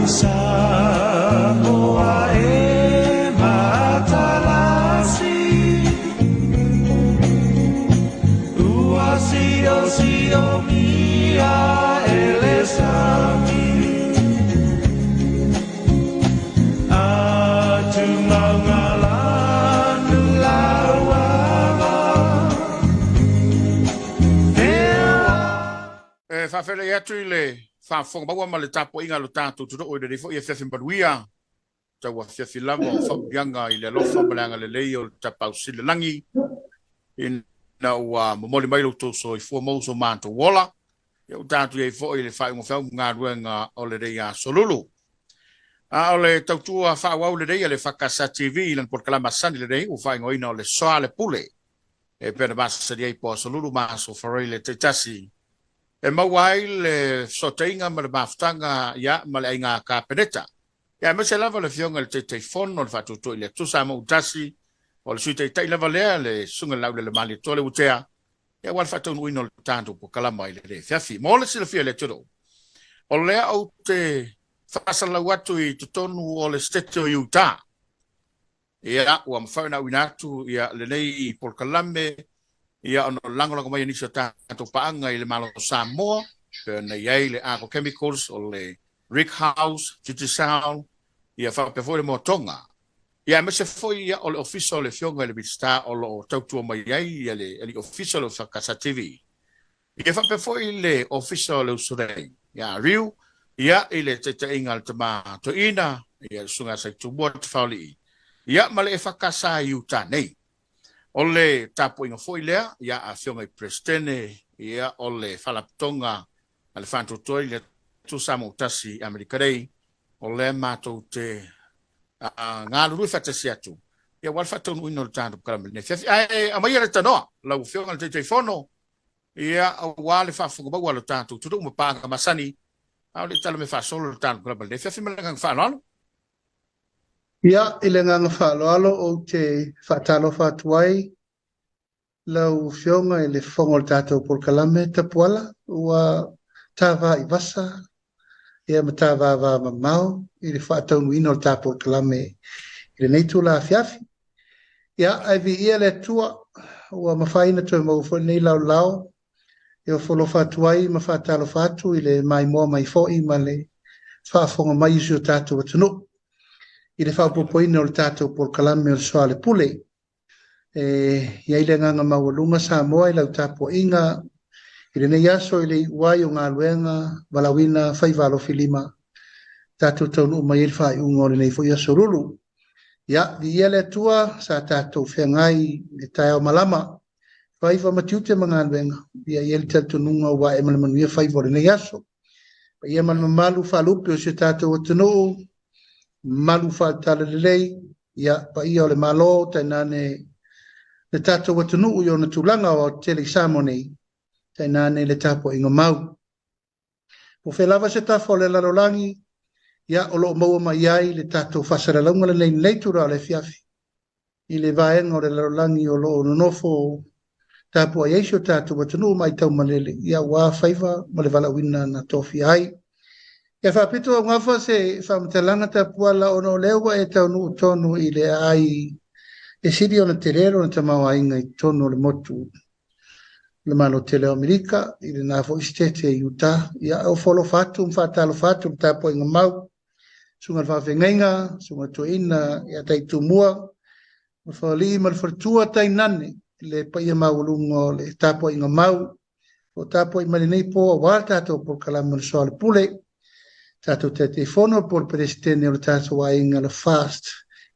Samoa e matalasi Ua siosiomia e le sami Atu lauava E faafeiloai atu i le faafofoga maua ma le tapuaiga a lo tatou atunuu i lenei foi afiafi manuia, tau afiafi lava o faamanuiaga i le alofa ma le agalelei o le Tapaau Sili i le Lagi, ina ua momoli mai lo outou soifua maua so matou ola. Ia ua tatou i ai foi i le faaiuga o feau ma galuega o lenei aso Lulu. A o le tautua faaauau lenei a le EFKS TV i lana polokalame masani lenei ua faaigoaina o le Soalepule, e pei ona masani ai po aso Lulu ma aso Faraile taitasi e maua ai le fesootaiga ma le mafutaga ia ma le aiga Kapeneta. Ia aemaise lava le Afioga i le Taitaifono o le Faatuatua i le Atua Samoa Utasi, o le Sui Taitai lava lea, le Susuga i le Laulelemalietoa Leuatea, ia aua le faataunuuina o le tatou polokalama i lenei afiafi. Mo le silafia e le atunuu, o lea ou te faasalalau atu i totonu o le Setete o Utah. Ia, ua mafai ona auina atu ia lenei polokalame ia ona lagolago mai e nisi o tatou paaga i le Malo o Samoa, pei ona i ai le Arco Chemicals, o le Rick House, Digicel, ia faapea foi le Moatoga. Ia aemaise foi ia o le Ofisa o le Afioga i le Minisita o lo o tautua mai ai ia le Alii Ofisa o le EFKS TV. Ia faapea foi le Ofisa o le Uso nei, ia Riu, ia i le taitaiga a le tama toeaina, ia le Susuga ia Saitumua Tafaolii, ia ma le EFKS i uta nei. O le tapuaiga foi lea, ia a Afioga i Peresetene, ia o le Faalapotopotoga a le Faatuatua i le Atua Samoa Tasi i Amerika nei, o lea matou te galulue faatasi atu, ia aua le faataunuuina o le tatou polokalame i lenei afiafi. Ae aumaia le tanoa, lau Afioga i le Taitaifono, ia aua le faafofoga maua a lo tatou atunuu ma paaga masani, a o le i tala mea faasolo le tatou polokalame i lenei afiafi ma le agaga faaaloalo. Ia, i le agaga faaaloalo ou te faatalofa atu ai lau Afioga i le Fofoga o le tatou polokalame Tapuala, ua tava i vasa ia ma tavava mamao i le faataunuuina o le ta polokalame i lenei itula afiafi. Ia, ae viia le Atua ua mafai ona toe maua foi lenei laolao e ofo alofa atu ai ma faatalofa atu i le maimoa mai foi ma le faafofoga mai o si o tatou atunuu i le faaopoopoina o le tatou polokalame o le Soalepule. E i ai le agaga maualuga Samoa i lau tapuaiga i lenei aso i le iu ai o galuega valaauina faiva alofilima tatou taunuu mai ai le faaiuga o lenei foi aso Lulu. Ia, viia le Atua sa tatou feagai i le taeao malama, faiva ma tiute ma galuega, ia i ai le talitonuga ua ae ma le manuia faiva o lenei aso. Paia ma le mamalu faalupe o si o tatou atunuu, malu faale-talalelei, ia paia o le Malo, tainane le tatou atunuu i ona tulaga aoaotetele i Samoa nei, tainane le tapuaiga mau. Po o fea lava se tafa o le lalolagi, ia o lo o maua mai ai le tatou faasalalauga lenei lenei itula o le afiafi i le vaega o le lalolagi o lo o nonofo tapuai ai si o tatou atunuu ma aitaumalele, ia aua faiva ma le valaauina na tofia ai. Ia faapito augafa se faamatalaga Tapuala ona o lea ua e taunuu tonu i le aai e sili ona tele lona tamaoaiga i totonu o le motu le Malo tele o Amerika, i lena foi setete i Utah. Ia, e ofo alofa atu ma faatalofa atu le tapuaiga mau, susuga i le faafeagaiga, susuga i le toeaina ia Taitumua, ma le falealii ma le faletua tainane le paia maualuga o le tapuaiga mau o tapuai mai lenei po aua le tatou polokalame o le Soalepule, tatou Taitaifono po o le Peresetene o le tatou aiga le Fast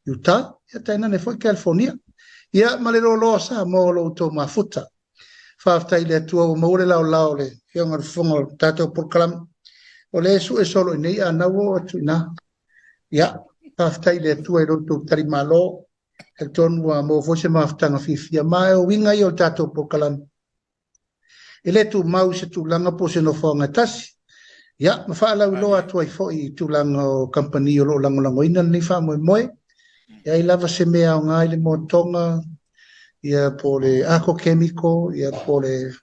Utah, ia tainane foi California. Ia ma le loaloa Samoa o lo outou mafuta. Faafetai i le Atua ua maua le laolao o le Afioga i le Fofoga o le tatou polokalame. O lea e sue solo i nei a na ua oo atu i ina. Ia, faafetai i le Atua i lo outou talimalo. Talitonu ua maua foi se mafutaga fiafia. Ma o uiga ia o le tatou polokalame. E le tumau i se tulaga po o se nofoaga e tasi. Ia, ma faalauiloa atu ai foi i tulaga o kamupani o lo o lagolagoina lenei faamoemoe. E ai lava se mea aoga i le moatoga, ia po o le Arco Chemical, ia po o le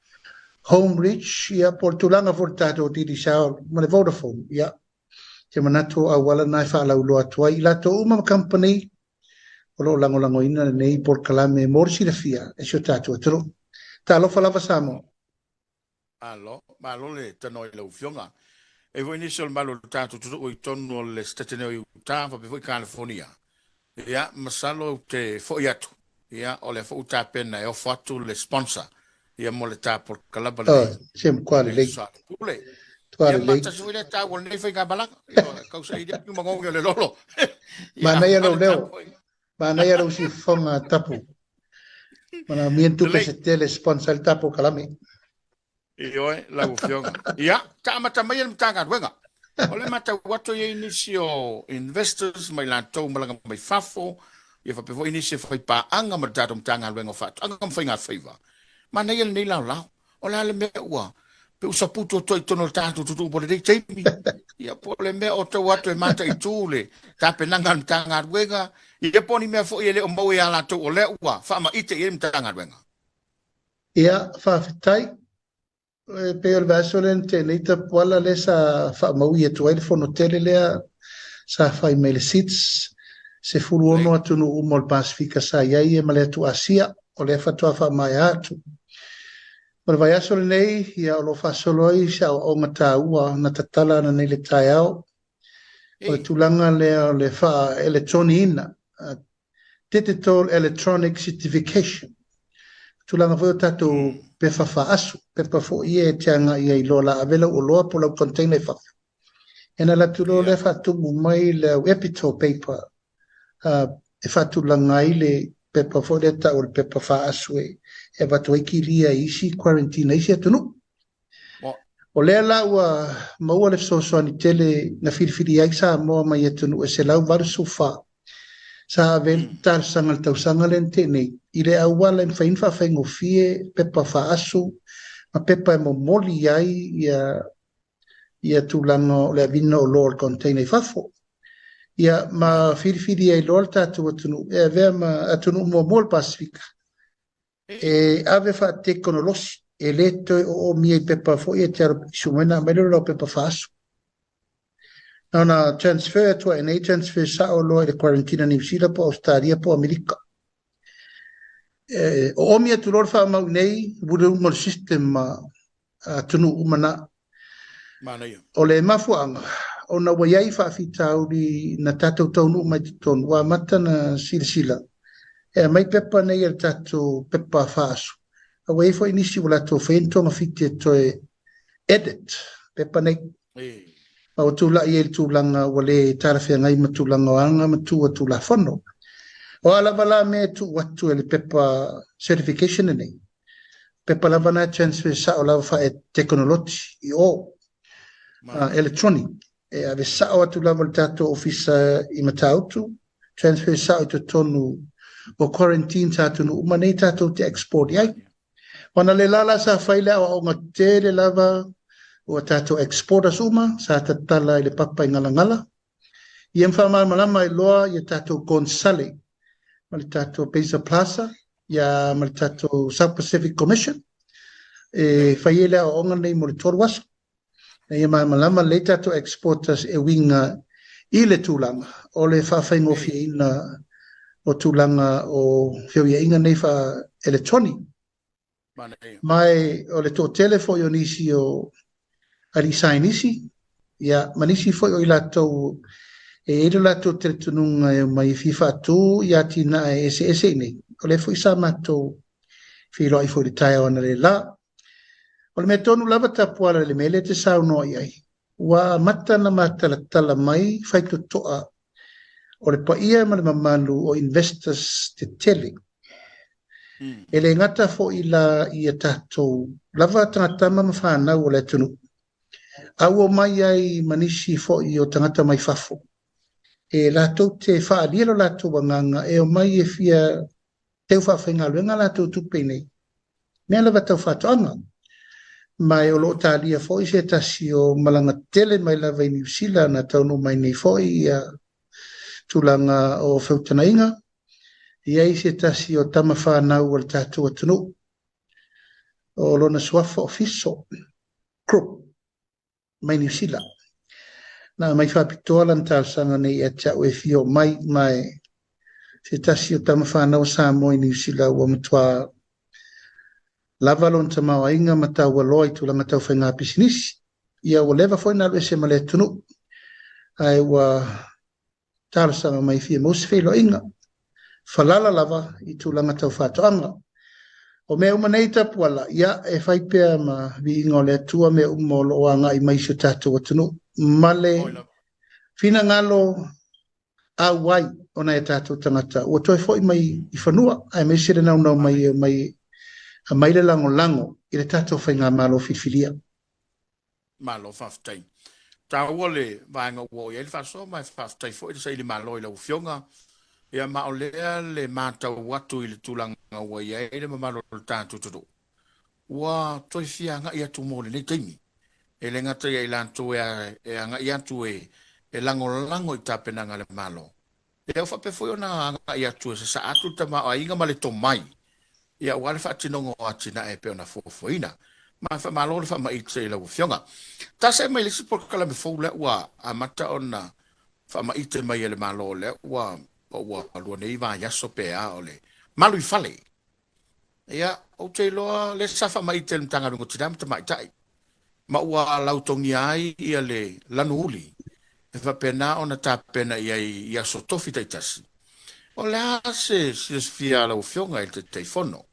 Home Reach, ia po o le tulaga foi o le tatou Digicel ma le Vodafone. Ia, Te manatu o auala na e faalauiloa atu ai i latou uma ma kamupani o lo o lagolagoina lenei polokalame mo le silafia e si o tatou atunuu. Talofa lava Samoa. Malo, malo le tanoa i lau Afioga. E i ai foi nisi o le malu o le tatou atunuu i totonu o le Setete nei o Utah faapea foi California. Ia, masalo ou te foi atu, ia, o lea foi ua tapena e ofo atu le sponsor, ia, mo le ta polokalama lenei. Oi, se matua I le lelei. Soalepule. Matua Ia, lelei. matasi foi lea taua o lenei faigamalaga. Ia, e tausaili atu magogi o le lolo. Ia, Manaia aua lou le leo. tapuaiga. Manaia lou siufofoga Tapu. Manaomia ni tupe Lelei. se tele e sponsor ai le ta polokalame. Ioe, lau Afioga. Ia, ta amata mai e le Matagaluega. O le matau atu e i ai nisi o investors ma i latou malaga mai fafo, ia faapea foi nisi e fai paaga ma le tatou Matagaluega o Faatoaga ma Faigafaiva. Manaia lenei laolao. O le a le mea ua pe ua saputu atu ai i totonu o le tatou tutuu mo lenei taimi? Ia, po o le mea o tau atu e mataitu le tapenaga a le Matagaluega, ia po o ni mea foi e le o maua ia latou o lea ua faamaite i ai le Matagaluega. Ia, faafetai. E pei o le vaiaso lea na tea nei Tapuala lea sa faamaui atu ai le fono tele lea sa fai mai le SIDS, 16 atunuu uma o le Pasefika sa i ai ma le atu Asia, o lea faatoa faamaea atu. O le vaiaso lenei, ia, o lo o faasolo ai se aoaoga taua na tatala ana nei le taeao. O le tulaga lea o le faa-eletroniina, Digital Electronic Certification. Tulaga foi o tatou pepa faaasu, pepa foi ia e te agai ai loa la ave lau oloa po lau container i fafo. Ia na alu atu loa lea faatumu mai lau epitol paper e faatulaga ai le pepa foi lea tau o le pepa faaasu e avatu ai kilia i isi quarantine a isi atunuu. O lea la ua maua le fesoasoani tele na filifili ai Samoa mai atunuu e 184 sa ave ai le talosaga i le tausaga lea na tea nei i le auala e mafai ona faafaigofie pepa faaasu ma pepa e momoli ai ia ia tulaga o le avina o oloa o le container i fafo. Ia ma filifili ai loa le tatou atunuu e avea ma atunuu muamua o le Pasefika e ave faatekonolosi e le toe oomia i pepa foi e te alo pikisu mai na aumai lea o lau pepa faaasu. Na ona transfer atu ai nei, transfer sao loa i le quarantine a Niu Sila po o Ausetalia po o Amerika. E oomi atu loa le faamau i nei, wule uma o le system a atunuu uma na. Manaia. O le mafuaaga, ona ua i ai faafitauli na tatou taunuu mai totonu, ua amata na silasila e aumai pepa nei a le tatou pepa faaasu, a ua i ai foi nisi ua latou faia ni togafiti e toe edit pepa nei. Ma ua tulai ai le tulaga ua le talafeagai ma tulaga o aga ma tu a Tulafono. O a lava la mea e tuu atu e le pepa certification lenei, pepa lava na e transfer sao lava faatekonolosi i o, electronic, e ave sao atu lava le tatou ofisa i Matautu, transfer sao i totonu o quarantine sa atunuu uma nei tatou te export i ai. Ona le la la sa fai le aoaoga tele lava o tatou exporters uma sa tatala i le papa i Galagala, ia ma faamalamalama ai loa ia tatou konesale ma le tatou Peiza Plaza ia ma le tatou South Pacific Commission e fai ai le aoaoga lenei mo le 3 aso. Ina ia malamalama lelei tatou exporters e uiga i le tulaga o le faafaigofieina o tulaga o feuiaiga nei faa-electronic. Ma o le toatele foi o nisi o alii saienisi, ia, ma nisi foi o i latou e i ai lo latou talitonuga e omai e fia faatu i atinae eseese i nei. O lea foi sa matou feiloai foi i le taeao analeila. O le mea tonu lava Tapuala i le mea lea e te saunoa i ai, ua amata ona matalatala mai faitotoa o le paia ma le mamalu o investors tetele. E le gata foi la i a tatou lava tagatama ma fanau o le atunuu, a ua omai ai ma nisi foi o tagata mai fafo, e latou te faaalia lo latou agaga e omai e fia teu faafaigaluega latou tupe i nei mea lava tau faatoaga. Ma o lo o talia foi se tasi o malaga tele mai lava i Niu Sila na taunuu mai nei foi ia tulaga o feutagaiga, i ai se tasi o tama fanau o le tatou atunuu, o lona suafa o Fiso Group mai Niu Sila. Na aumai faapitoa lana talosaga nei ia te au e fia oo mai, ma e se tasi o tama fanau a Samoa i Niu Sila ua matua lava lona tamaoaiga ma taualoa i tulaga tau faiga pisinisi. Ia ua leva foi ona alu ese ma le atunuu, ae ua talosaga mai fia maua se feiloaiga falala lava i tulaga tau faatoaga. O mea uma nei Tapuala, ia e fai pea ma viiga o le Atua mea uma o lo o agai mai i si o tatou atunuu ma le finagalo auai o nai a tatou tagata ua toe foi mai i fanua, aemaise le naunau mai e mai aumai le lagolago i le tatou faigamalo filifilia. Malo faafetai. Taua le vaega ua oo i ai le faasoa ma e faafetai foi le saili malo i lau Afioga. Ia ma o lea le matau atu i le tulaga ua i ai le mamalu o le tatou atunuu, ua toe fia agai atu mo lenei taimi. E le gata ia i latou e agai atu e lagolago i tapenaga a le Malo, Ia ua faapea foi ona agai atu e sasaa atu le tamaoaiga ma le tomai, ia aua le faatinoga o atinae e pei ona fuafuaina. Ma e faamalo le faamaite i lau Afioga. Tasi mai le isi polokalame fou lea ua amata ona faamaite mai e le Malo lea ua ua lua nei vaiaso pe a o le malu i fale. Ia, ou te iloa lea sa faamaite e le Matagaluega o Tina ma Tamaitai, ma ua lautogia ai ia le lanu uli e faapena ona tapena i ai i aso tofi taitasi. O le a se silafia a lau Afioga i le Taitaifono?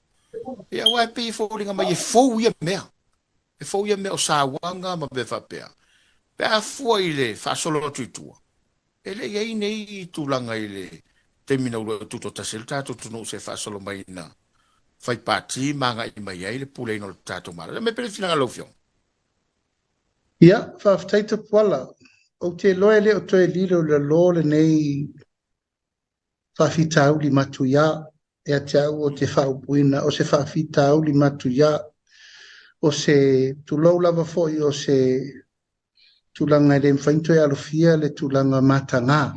Ia, aua e pei e foliga mai e fou ia mea. E fou ia mea o sauaga ma mea faapea. Pe a fua i le faasolo atu i tua, E le i ai nei tulaga i le taimi na uluai tutoatasi ai le tatou atunuu se faasolo mai na fai pati ma agai mai ai le puleaina o le tatou Malo. Ia, me pele finagalo lau Afioga. Ia, faafetai Tapuala. Ou te iloa e le o toe lilo i lalo lenei faafitauli matuia. Ia te au ou te faaupuina o se faafitauli matuia, o se tulou lava foi o se tulaga e le mafai ona toe alofia le tulaga mataga,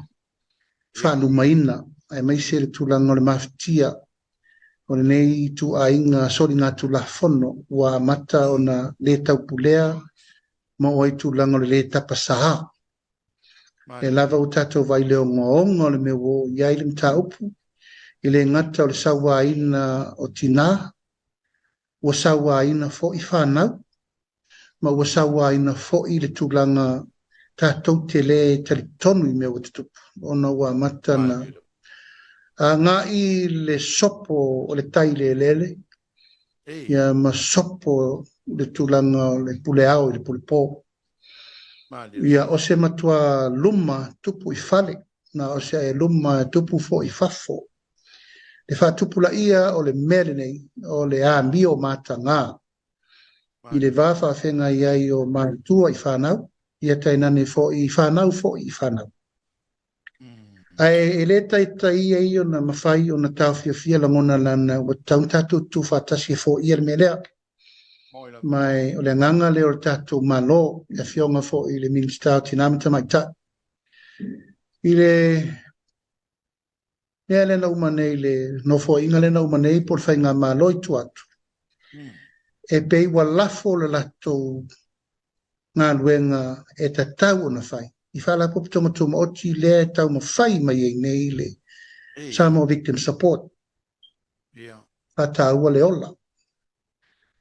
faalumaina, aemaise le tulaga o le mafatia o lenei ituaiga soligatulafono ua amata ona le taupulea ma oo ai tulaga o le le tapasā. E lava ua tatou vaai i le ogaoga o le mea ua oo i ai le mataupu, e le gata o le sauaina o tinā, ua sauaina foi fanau, ma ua sauaina foi le tulaga tatou te le talitonu i mea ua tutupu, ona ua amata na agai le sopo o le tai i le eleele, ia ma sopo le tulaga o le pule ao i le pule po. Ia, o se matua luma tupu i fale, na o se luma tupu foi i fafo. Le faatupulaia o le mea lenei, o le amio mataga i le va faafeagai ai o matua i fanau, ia tainane foi i fanau foi i fanau. Ae e le taitai ai ona mafai ona taofiofia lagona lana ua tatau ona tatou tutufaatasi e foia le mea lea. Ma o le agaga lea o le tatou Malo, le Afioga foi i le Minisita o Tina ma Tamaitai. I le mea lea na uma nei, le nofoaiga lea na uma nei po o le faigamalo i tua atu, e pei ua lafo le latou galuega e tatau ona fai i Faalapotopotoga Tumaoti lea e taumafai mai ai nei le Samoa Victim Support. Faataua le ola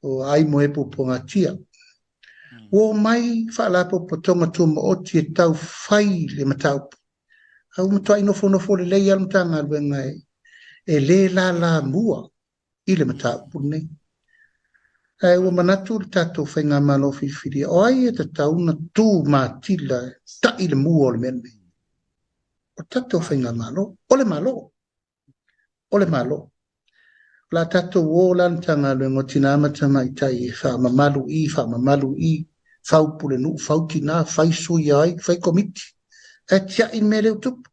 o Aimoe Pupuagatia. Ua omai Faalapotopotoga Tumaoti e tau fai le mataupu, a ua matuai nofonofo lelei lava le Matagaluega e le lalamua i le mataupu lenei. Ae ua manatu le tatou faigamalo filifilia, o ai e tatau ona tu matila e ta'i le mua o le mea lenei? O le tatou faigamalo, o le Malo, o le Malo. O le a tatou o la le Matagaluega o Tina ma Tamaitai e faamamalu i, faamamalu i, fau pulenuu, fau tina, fai sui ai, fai komiti, ae tiai le mea lea ua tupu.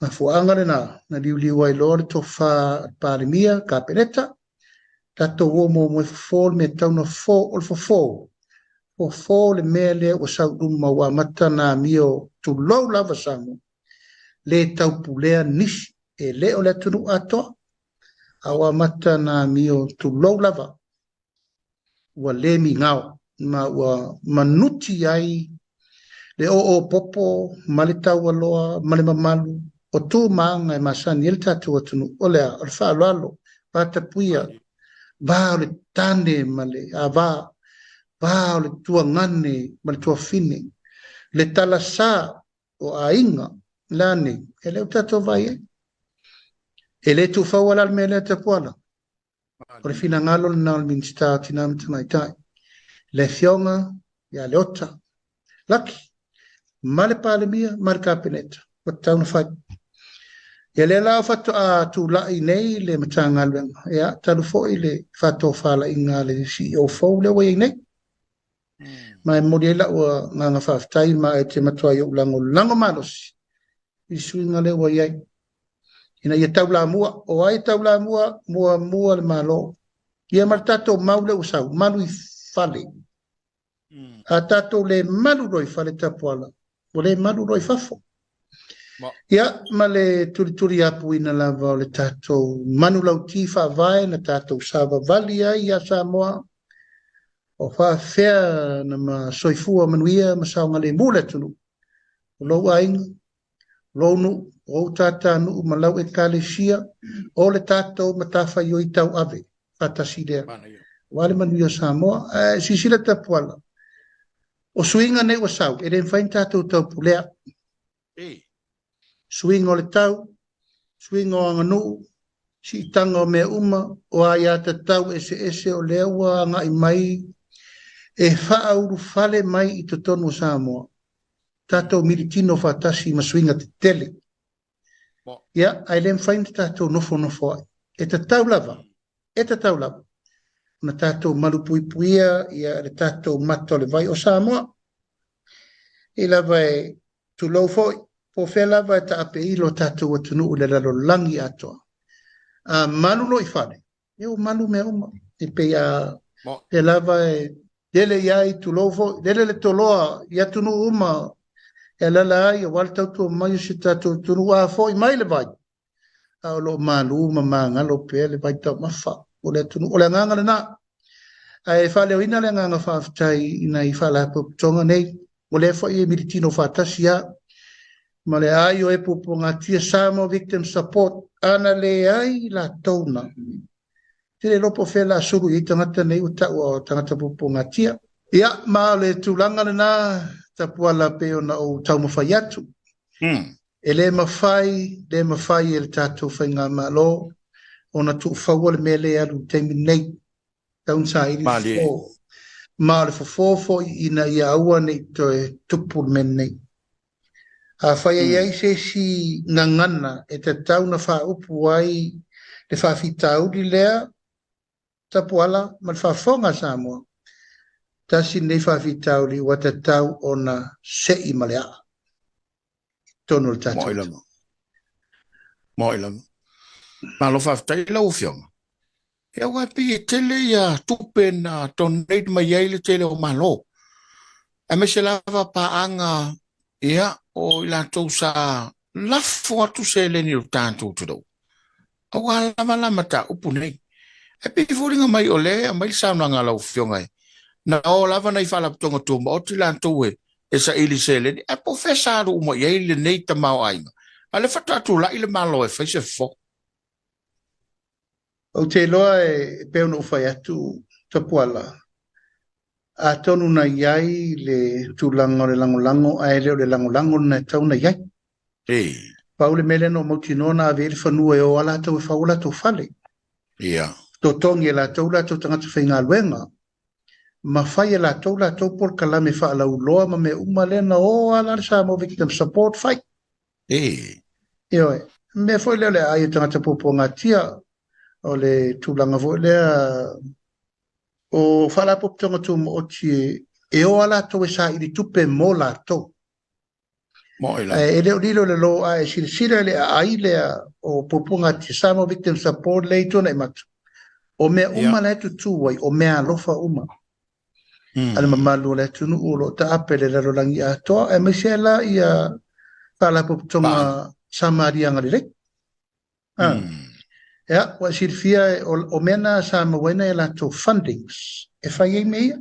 Mafuaaga lena na liuliu ai loa le tofa a le Palemia, Kapeneta, tatou o muamua e fofo le mea e tatau ona fofo, o le fofo, fofo le mea lea ua sau i luma ua amata ona amio, tulou lava Samoa, le taupulea nisi, e le o le atunuu atoa, a ua amata ona amio, tulou lava, ua le migao ma ua manuti ai Le oo popo ma le taualoa ma le mamalu o tu ma aga e masani ai le tatou atunuu, o le a? O le faaaloalo, vatapuia, va o le tane ma le ava, va o le tuagane ma le tuafine, le talasa o aiga la nei, e le o tatou vaai ai. E le tuufaua la le mea lea Tapuala. O le finagalo lena o le Minisita o Tina ma Tamaitai, le Afioga ia Leota Laki, ma le Palemia ma le Kapeneta, ua tatau ona fai. Ia lea la faatoa tulai nei le Matagaluega, ia talu foi le faatofalaiga a le CEO fou lea ua i ai nei. Ma e momoli ai lau agaga faafetai ma e te matuai ou lagolago malosi i le suiga lea ua i ai. Ina ia taulamua, o ai e taulamua? Muamua le Malo. Ia ma le tatou mau lea ua sau, malu i fale. A tatou le malu loa i fale Tapuala, ua le malu loa i fafo. Ia, ma le tulituliapuina lava o le tatou manulauti faavae na tatou savavali ai ia Samoa, o faafefea na ma soifua manuia ma saogalemu le atunuu, o lou aiga, lou nuu, ou tatanuu ma lau ekalesia, o le tatou matafaioi tauave faatasi lea. Aua le manuia o Samoa. Ae silasila Tapuala, o suiga nei ua sau, e le mafai ona tatou taupulea. Suiga o le tau, suiga o aganuu, siitaga o mea uma, o aiatatau eseese o lea ua agai mai e faaulufale mai i totonu o Samoa. Tatou militino faatasi ma suiga tetele. Ia, ae le mafai ona tatou nofonofo ai. E tatau lava, e tatau lava ona tatou malupuipuia ia le tatou mata o le vai o Samoa. I lava e tulou foi, po o fea lava e taapeilo tatou atunuu i le lalolagi atoa. A malu loa i fale, ia ua malu mea uma. E pei a pea lava e lele i ai, tulou foi, lele le toloa i atunuu uma e alala ai aua le tautua mai o si tatou atunuu. A foi mai le vai, a o lo o malu ma magalo pea le vai taumafa o le atunuu. O le agaga lena. Ae faaleoina le agaga faafetai i nai faalapotopotoga nei, o lea foi e militino faatasi a ma le aai o e puapuagatia Samoa Victim Support, ana leai latou na te le iloa po o fea la sulu i ai tagata nei ua taua o tagata puapuagatia. Ia, ma o le tulaga lena Tapuala pei ona ou taumafai atu. E le mafai, le mafai e le tatou faigamalo ona tuufaua le mea lea e alu i le taimi lenei. Tatau ona saili le fofo. Ma o le fofo foi ina ia aua ne i toe tupu le mea lenei. Afai e i ai se isi gagana e tatau ona faaupu ai le faafitauli lea, Tapuala ma le faafofoga a Samoa, tasi lenei faafitauli ua tatau ona sei ma le aa i totonu o le tatou atunuu. Moi lava. Malo faafetai lau Afioga. Ia aua e pei e tele ia tupe na donate mai ai le tele o Malo, aemaise lava paaga ia o i latou sa lafo atu seleni i lo tatou atunuu aua lava la mataupu nei. E pei e foliga mai o lea e aumai le saunoaga a lau Afioga e na o lava nai faalapotopotoga tumaoti latou e saili seleni, ae po o fea sa alu uma i ai lenei tamaoaiga, a o lea faatoa tulai le Malo e fai se fofo. Ou te iloa e pei ona ou fai atu, Tapuala, atonu na i ai le tulaga o le lagolago, ae le o le lagolago lena e tatau ona i ai. Pau le mea lea na ou mautinoa na ave ai le fanua e o a latou e fau o latou fale. Totogi e latou latou tagata faigaluega, ma fai e latou latou polokalame faalauiloa ma mea uma lea na o a la le Samoa Victim Support fai. Ioe, mea foi lea o le aai o tagata puapuagatia, o le tulaga foi lea o faalapotopotoga tumaoti e o a latou e saili tupe mo latou. Ae e le o lilo le lo, a e silasila i le aai lea o puapuagatia Samoa Victim Support lea i Tuanaimato, o mea uma la e tutū ai, o mea alofa uma. A le mamalu o le atunuu o lo o taape i le lalolagi atoa, aemaise ai la ia Faalapotopotoga Samaria Agalelei. Ia, ua e silafia o mea na sa maua ai nai a latou fundings e fai ai mea ia.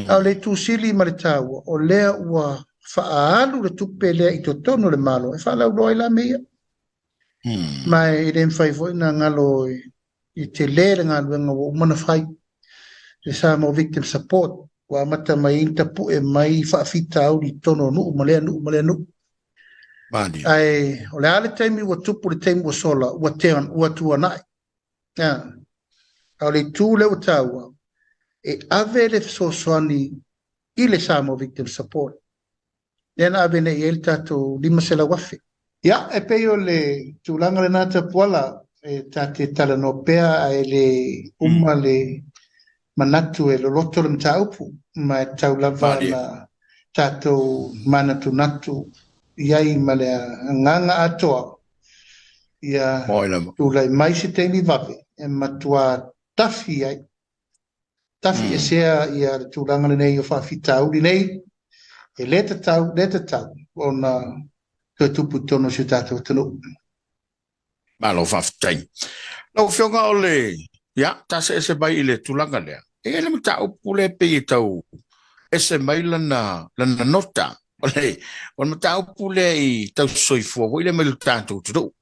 A o le itu sili ma le taua, o lea ua faaalu le tupe lea i totonu o le Malo e faalauiloa ai la mea ia. Ma e le mafai foi ona galo i tele le galuega ua uma ona fai le Samoa Victim Support ua amata mai ai ona tapue mai faafitauli i totonu o nuu ma lea nuu ma lea nuu. Ae o le a le taimi ua tupu le taimi ua sola ua ua tuanai. A o le itu lea ua taua e ave le fesoasoani i le Samoa Victim Support lea na ave nei i ai le tatou 500,000. Ia, e pei o le tulaga lena Tapuala, e ta te talanoa pea ae le uma le manatu e loloto le mataupu, ma e tatau lava ona tatou manatunatu i ai ma le agaga atoa, ia tulai mai se taimi vave e matua tafi ai tafi esea ia le tulaga lenei o faafitauli nei, e le tatau, le tatau ona toe tupu i totonu o si o tatou atunuu. Malo faafetai. Lau Afioga o le, ia, ta see ese mai i le tulaga lea. E i ai le mataupu lea e pei e tau ese mai lana, lana nota. O le, o le mataupu lea i tausi soifua foi lea mai le tatou atunuu.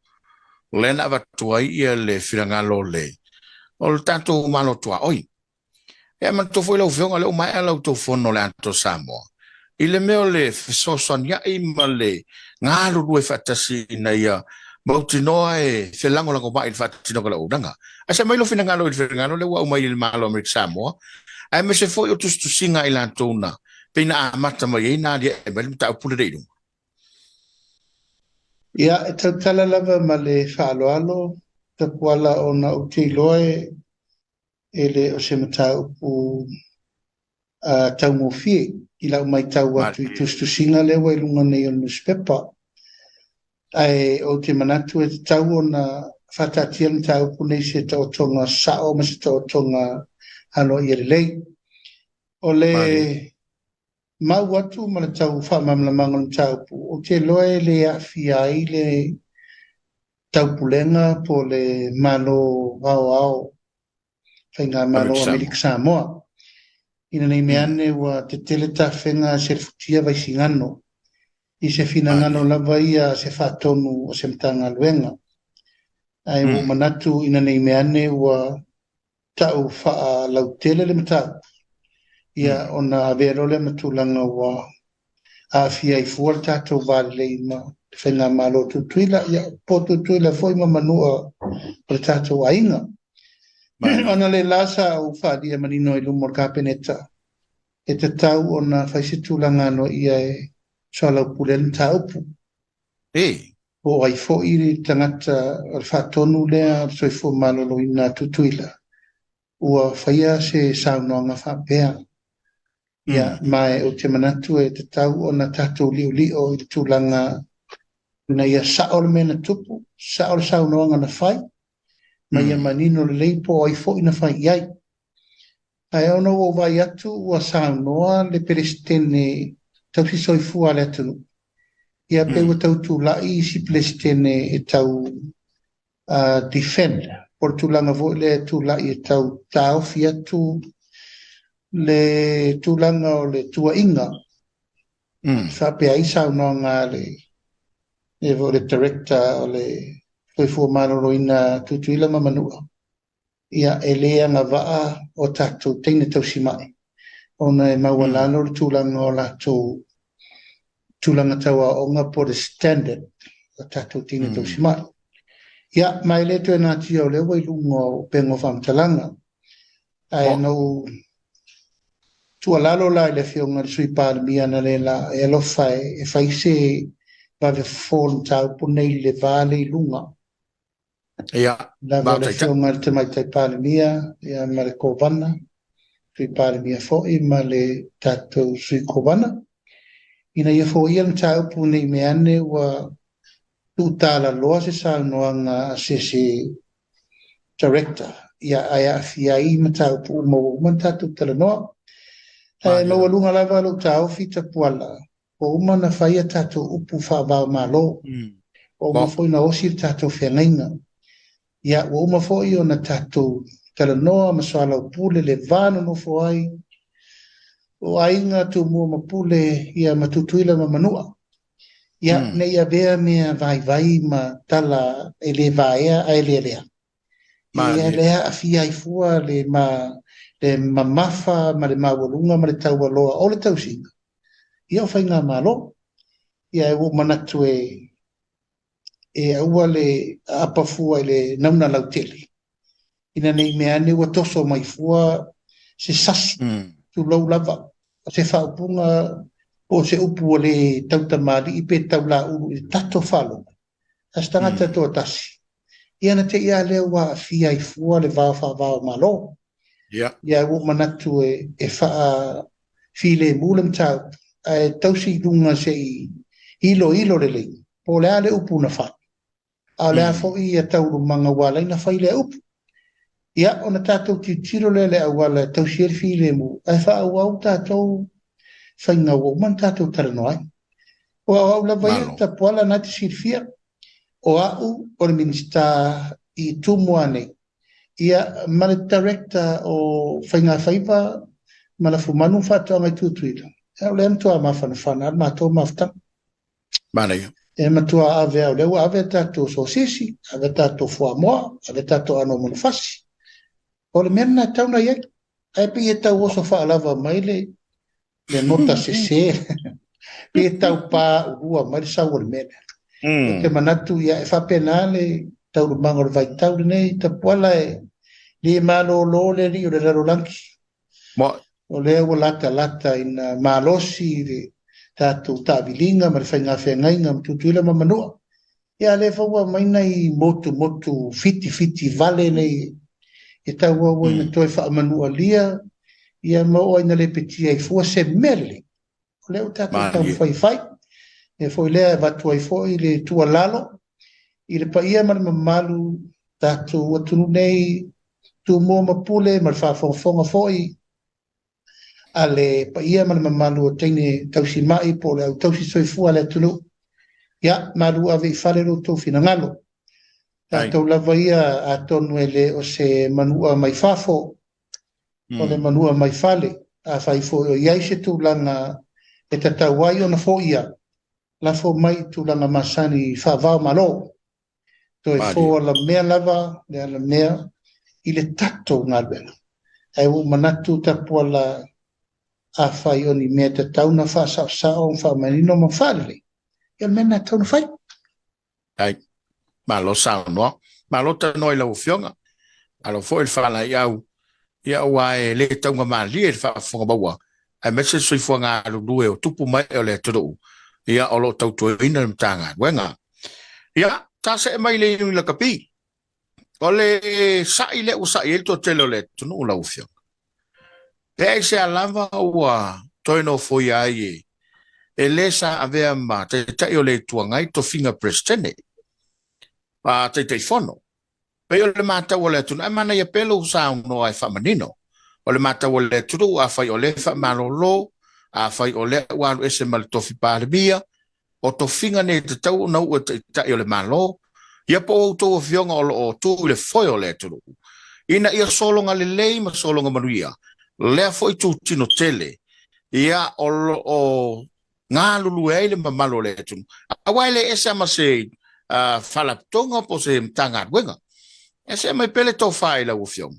Lea na avatu ai ia le finagalo o le, o le tatou Malo tuaoi. E manatua foi lau Afioga, o lea ua maea la outou fono o le Atoa Samoa i le mea o le fesoasoania'i ma le galulue faatasi ina ia mautinoa e felagolagomai i le faatinoga o le auaunaga. Ae se aumai lou finagalo i le finagalo lea ua aumai e le Malo o Amerika Samoa, aemaise foi o tusitusiga a i latou na pei na amata mai ai na aliae mai le mataupu lenei i luga. Ia, e tautala lava ma le faaaloalo, Tapuala, ona ou te iloa e le o se mataupu taugofie i lau matau atu i tusitusiga lea ua i luga nei o le nusipepa. Ae ou te manatu e tatau ona faataatia le mataupu nei i se taotoga sao ma se taotoga aloaia lelei. O le mau atu ma le tau faamalamalamaga o le mataupu, ou te iloa e le aafia ai le Taupulega po o le Malo Aoao, Faigamalo o Amerika Samoa. Ina nei mea ane ua tetele tafega a Selefutia Vaisigano i se finagalo lava ia a se faatonu o se Matagaluega. Ae ua ou manatu ina nei mea ane ua tau faalautele le mataupu, ia ona avea loa lea ma tulaga ua aafia ai fua le tatou va lelei ma le Faigamalo o Tutuila, ia po o Tutuila foi ma Manua o le tatou aiga. Ona le la sa ou faaalia manino i luma o le Kapeneta, e tatau ona fai se tulaga aloaia e soalaupule ai le mataupu. Po o ai foi le tagata o le faatonu lea o le soifua maloloina a Tutuila, ua faia se saunoaga faapea. Ia, ma ou te manatu e tatau ona tatou liolio i le tulaga ina ia sao le mea na tupu, sao le saunoaga na fai, ma ia manino lelei po o ai foi na fai i ai. Ae ona ua ou vaai atu ua saunoa le Peresetene Tausi Soifua a le atunuu, ia pei ua tau tulai isi Peresetene e tau defend, po o le tulaga foi lea e tulai e tau taofi atu le tulaga o le tuuaiga. Faapea ai saunoaga a le le Director o le Soifua Maloloina Tutuila ma Manua, ia e le agavaa o tatou teine tausimai ona e maualalo le tulaga o latou tulaga tau aoaoga po o le standard o tatou teine tausimai. Ia, ma e le toe natia o lea ua i luga o upega o faamatalaga. Ae na ou tuualalo la i le Afioga i le Sui Palemia analeila e alofa e fai se vave fofo o le mataupu nei i le va lea i luga. Ia, lava le Afioga i le Tamaitai Palemia ia, ma le Kovana, Sui Palemia foi ma le tatou Sui Kovana, ina ia foia le mataupu nei mea ane ua tuutalaloa se saunoaga a se isi Director, ia, ae aafia ai mataupu uma ua uma ona tatou talanoa. Ae maualuga lava lou taofi, Tapuala, ua uma ona fai a tatou upu faava-o-Malo, ua uma foi ona osi le tatou feagaiga. Ia, ua uma foi ona tatou talanoa ma soalaupule le va nonofo ai O aiga Tumua ma Pule ia ma Tutuila ma Manua. Ia ne i avea mea vaivai ma tala e le vaea ae lealea. Ia lea aafia ai fua le ma le mamafa ma le maualuga ma le taualoa o le tausiga ia o faigamalo. Ia ua ou manatu e e aua le aapa fua i le nauna lautele, ina ne i mea ane ua toso mai fua se sasi, tulou lava, o se faaupuga po o se upu ua le tautamalii pe taulaulu i le tatou faalogo a se tagata toatasi, ia na te i lava lea ua aafia ai fua le va faava o Malo. Ia ua ou manatu e faafilemu le mataupu, ae tausi i luga se i iloilo lelei po o le a le upu na fai, a o le a foi ia taualumaga ua ala ai ona fai lea upu. Ia, ona tatou tilotilo lea i le auala e tausi ai le filemu, ae faaauau tatou faiga ua uma ona tatou talanoa ai. Aua o au lava ia, Tapuala na te silafia, o au o le Minisita i Tumua nei, ia ma le Director o Faigafaiva ma Lafumanu ma Faatoaga i Tutuila, o lea e matua mafanafana lava le matou mafutaga. Manaia. E matua ave o lea ua ave a tatou sosisi, ave a tatou fuamoa, ave a tatou aano o manufasi. O le mea lena e tatau ona i ai. Ae pei e tau oso faalava mai le le nota sese. Pei e tau paulua mai le sau o le mea lea. Ou te manatu ia e faapena le taualumaga o le vaitau lenei, Tapuala e le malolo le alii o le lalolagi. O lea ua latalata ina malosi le tatou taaviliga ma le faiga feagaiga ma Tutuila ma Manua. Ia a lea foi ua aumai nai motumotu fitifiti vale nei e tauau ai ina toe faamanualia ia ma oo ai ina lepetia ai fua se mea lelei. O lea ua tatou taumafai e fai. E foi lea e avatu ai foi le tuualalo i le paia ma le mamalu tatou atunuu nei, Tumua ma Pule ma le faafogafoga foi a le paia ma le mamalu o teine tausimai po o le au tausi soifua a le atunuu. Ia, malu ave i fale lo outou finagalo. Tatou lava ia atonu e le o se manua mai fafo, o le manua mai fale. Afai foi o i ai se tulaga e tatau ai ona foia, lafo mai i tulaga masani faava-o-Malo. Toe fo alamea lava le alamea i le tatou galuega. Ae ua ou manatu Tapuala afai o ni mea tatau ona faasaosao ma faamanino ma faalelei, ia o le mea lena e tatau ona fai. Ai, malo saunoa. Malo tanoa i lau Afioga. Malo foi le faalaeiau. Ia aua e le taugamalie le faafofoga maua, aemaise le soifua galulue o tupu ma ee o le atunuu, ia o lo o tautuaina le Matagaluega. Ia, ta see mai le iuni lakapi. O le sa'i lea ua sa'i ai le toatele o le atunuu lau Afioga. Pe aisea lava ua toe nofoia ai e e le sa avea ma Taitai o le Itu Agai tofiga Peresetene, a Taitaifono. Pei o le matau a le atunuu, ae manaia pea lou saunoa e faamanino. O le matau a le atunuu, afai o lea e faamalolo, afai o lea ua alu ese ma le tofi Palemia, o tofiga nei e tatau ona uu e Taitai o le Malo, ia po o outou afioga o lo o tu i le foe o le atunuu, ina ia sologa lelei ma sologa manuia lea foi itutino tele, ia o lo o galulue ai le mamalu o le atunuu, aua e le ese lava ma se faalapotopotoga po o se Matagaluega. Ia see mai pea le tofa i lau Afioga,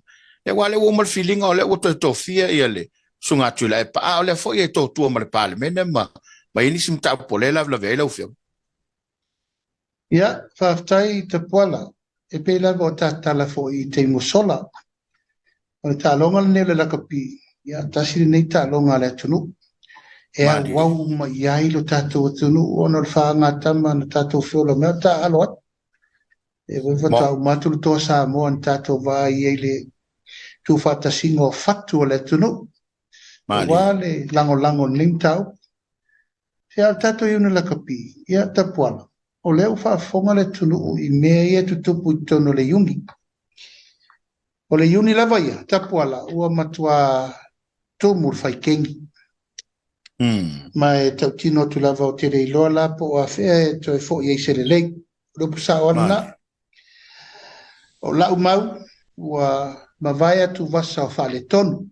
aua o lea ua uma le filiga o lea ua toe tofia ia le Susuga a Tuilaepa, a o lea foi e totua ma le Palemene ma i ai nisi mataupu o lea e lavelave ai lau Afioga. Ia, faafetai Tapuala. E pei lava o ta tala foi i taimi ua sola. O le taaloga lenei o le lakapi, ia, tasi lenei taaloga a le atunuu. E auau uma i ai lo tatou atunuu ona o le faagatama na tatou feola mai o taaalo ai. E foi faatoa uma atu le Toa Samoa na tatou vaai ai i le tuufaatasiga o fatu o le atunuu. Aua le lagolago i lenei mataupu. Se a o le tatou Iuni Lakapi, ia Tapuala, o lea ua faafofoga le atunuu i mea ia e tutupu i totonu o le Iuni. O le Iuni lava ia, Tapuala, ua matua tumu le faikeni. Ma e tautino atu lava ou te le iloa la po o afea e toe foi ai se lelei. O le upu sao lava lena. O lau mau, ua mavae atu vasa o faaletonu.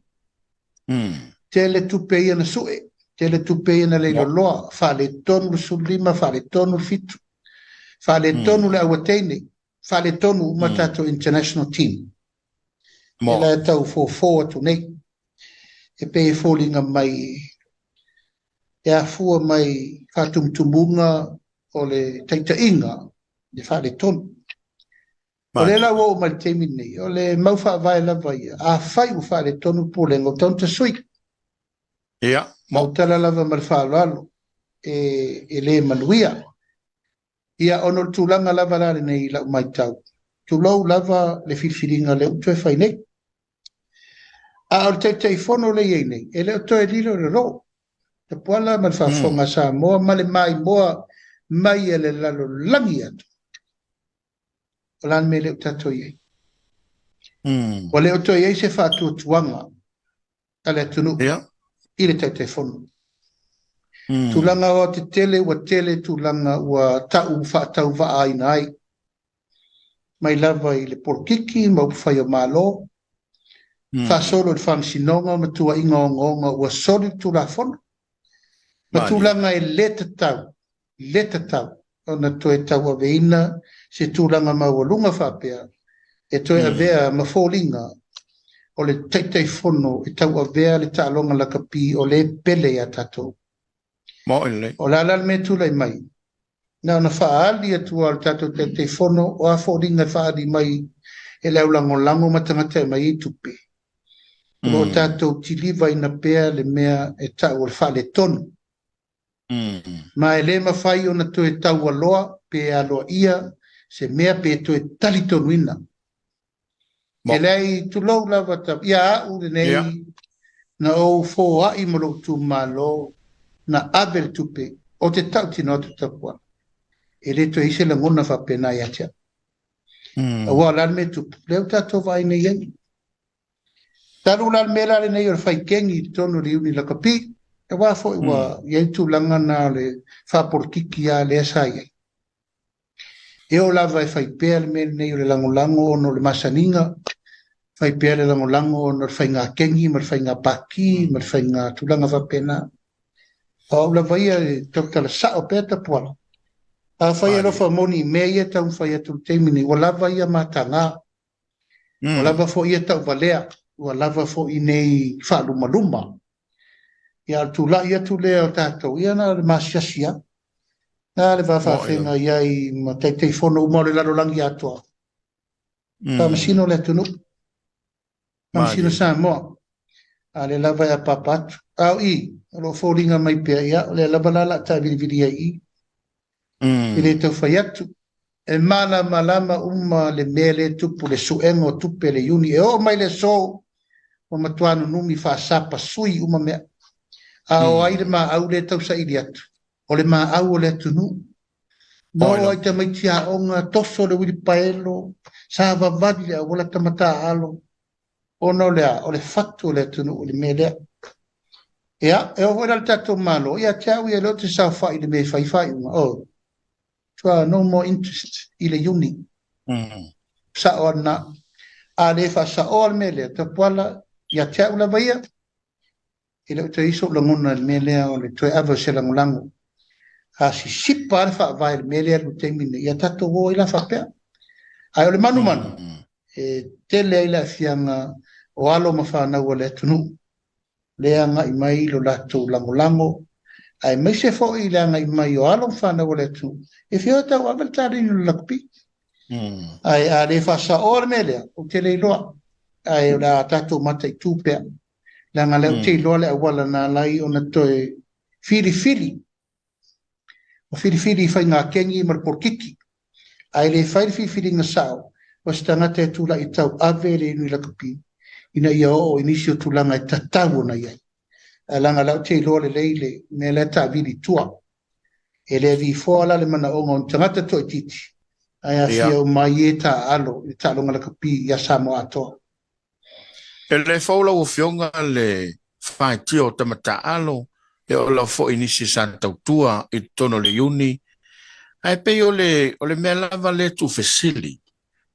Tele tupe ia na sue, tele tupe ia na leiloloa, faaletonu le 15, faaletonu le 7, faaletonu le auateine, faaletonu uma tatou international team. E la e tau fofo atu nei. E pei e foliga mai e afua mai faatumutumuga o le taitaiga le faaletonu. O lea la ua oo mai le taimi lenei, o le mau faavae lava ia, afai ua faaletonu le pulega, ua tatau ona tasui. Ia. Mau tala lava ma le faaaloalo, e le manuia. Ia, ona o le tulaga lava la lenei i lau matau, tulou lava le filifiliga lea ua toe fai nei. A o le Taitaifono lea e i ai nei, e le o toe lilo i lalo. Tapuala ma le faafofoga a Samoa ma le maimoa mai e le lalolagi atoa. O le a le mea lea ua tatou i ai? Ua le o toe i ai se faatuatuaga a le atunuu i le Taitaifono. Tulaga aoaotetele ua tele tulaga ua tau faatauvaaina ai, mai lava i le polokiki ma upufai o Malo, faasolo i le faamasinoga ma tuuaiga ogaoga ua soli le Tulafono, ma tulaga e le tatau, le tatau ona toe tauaveina se tulaga maualuga faapea e toe avea ma foliga o le Taitaifono e tauavea le taaloga lakapi o lea e pele ia tatou. O le a la le mea e tulai mai? Na ona faaali atu lava o le tatou Taitaifono o a foliga e faaali mai e le aulagolago ma tagata e aumai ai tupe. O lo o tatou tilivaina pea le mea e tau o le faaletonu. Ma e le mafai ona toe taualoa pe aloaia se mea pe toe talitonuina. E leai, tulou lava ta, ia au lenei, na ou foai ma lou itumalo, na ave le tupe, ou te tautino atu Tapuala, e le toe i ai se lagona faapena ia te au. Aua o le a le mea e tupu, lea ua tatou vaai nei i ai. Talu la le mea la lenei o le fai kegi i totonu o le Iuni Lakapi, aua foi ua i ai le tulaga na o le faapolokiki lava lea sa i ai. E oo lava e fai pea le mea lenei o le lagolago ona o le masaniga, fai pea le lagolago ona o le faiga kegi ma le faiga paki ma le faiga tulaga faapena. O au lava ia e tautala sao pea Tapuala. Afai e alofa moni i mea ia e taumafai atu i le taimi nei, ua lava ia mataga. Ua lava foi ia tauvalea, ua lava foi nei faalumaluma. Ia, o le tulai atu lea o tatou, ia na o le maasiasi lava. Na le va faafeagai ai ma Taitaifono uma o le lalolagi atoa. Faamasino le atunuu, faamasino Samoa. A o lea lava e apaapa atu. A o i, o lo o foliga mai pea, ia, o lea lava la o le a taavilivili ai i i. E le tau fai atu. E malamalama uma le mea lea e tupu, le suega o tupe le Iuni. E oo mai le aso, ua matua nunumi faasapasui uma mea. A o ai le maau lea e tausaili atu? O le maau o le atunuu. Na oo ai tamaiti aoga, toso le uilipaelo, savavali le auala tama taaalo, ona o le a? O le fatu o le atunuu i le mea lea. Ia, e oo foi la i le tatou Malo, ia te au ia, o lea ou te saofai i le mea e fai faaiuga, oh, tua no more interest i le Iuni. Sao lava lena. A le faasaoa le mea lea, Tapuala, ia te au lava ia, e le o toe i ai sou lagona i le mea lea o le toe ave o se lagolago. A sisipa lava le faavae i le mea lea i le taimi lenei, ia tatou o ai la faapea. Ae o le manumanu, e tele ai le aafiaga o alo ma fanau a le atunuu, lea agai mai lo latou lagolago, aemaise foi le agai mai o alo ma fanau a le atunuu, e fia o e tauave le taleni o le lakapi. Ae a le faasaoa le mea lea, ou te le iloa, ae o le a tatou mataitu pea. Leaga o lea ou te iloa le auala na ala ai ona toe filifili, ua filifili i faiga kegi ma le polokiki, ae le fai le filifiliga sao o se tagata e tulai e tauave le Iuni Lakapi ina ia oo i nisi o tulaga e tatau ona i ai. Ae leaga o lea ou te iloa lelei le mea lea e taavili i tua. E le vifoa la le manaoga o ni tagata toaitiiti, ae aafia uma ai e taaalo i le taaloga lakapi ia Samoa atoa. E le fou lau Afioga le faitio o tama taaalo, e oo lava foi i nisi sa tautua i totonu o le Iuni, ae pei o le, o le mea lava lea tuufesili,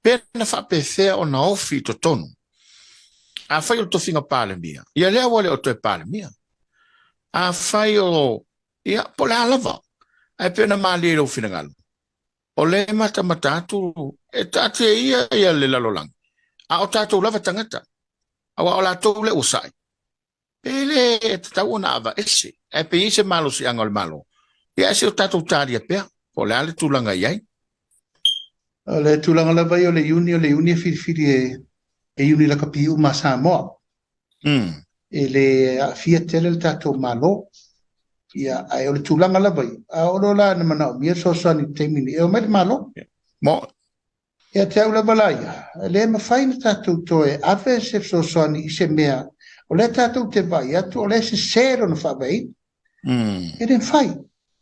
pe na faapefea ona ofi i totonu. Afai o le tofiga Palemia, ia lea ua le o toe Palemia. Afai o, ia, po o le a lava, ae pei ona malie i lou finagalo, o lea e matamata atu, e taatia ia ia le lalolagi, a o tatou lava tagata, aua o latou lea ua sa'i, pe le tatau ona aveese, ae pe i ai se malosiaga o le Malo, ia ae se o tatou talia pea, po o le a le tulaga i ai. O le tulaga lava ia o le iuni, o le iuni e filifili e, e iuni lakapi uma a Samoa. E le aafia tele le tatou Malo. Ia, ae o le tulaga lava ia, a oo loa la ina manaomia le fesoasoani i le taimi lenei, e omai le Malo. Mo. Ia te au lava la ia, e le mafai ona tatou toe ave se fesoasoani i se mea o lea tatou te vaai atu o lea e sese lona faavaeina. E le mafai.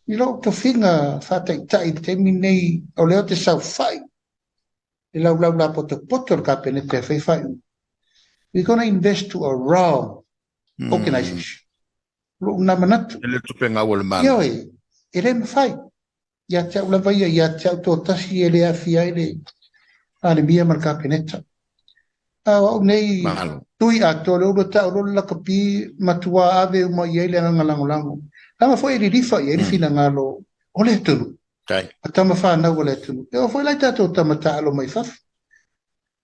I lou tofiga faataitai i le taimi lenei, o lea ou te saofai i le laulau lapotopoto o le Kapeneta e fai faaiuga. We're gonna invest to a wrong organization. Lou na manatu. E le tupe gau a le Malo. Ioe, e le mafai. Ia te au lava ia, ia te au toatasi e le aafia ai le Palemia ma le Kapeneta. A o au nei, Malo. tui atoa le ulu tau loa le lakapi, matua ave uma i ai le agaga lagolago. Leaga foi e lilifa i ai le finagalo o le atunuu. Tai. A tama fanau a le atunuu. E oo foi la i tatou tama taalo mai fafo.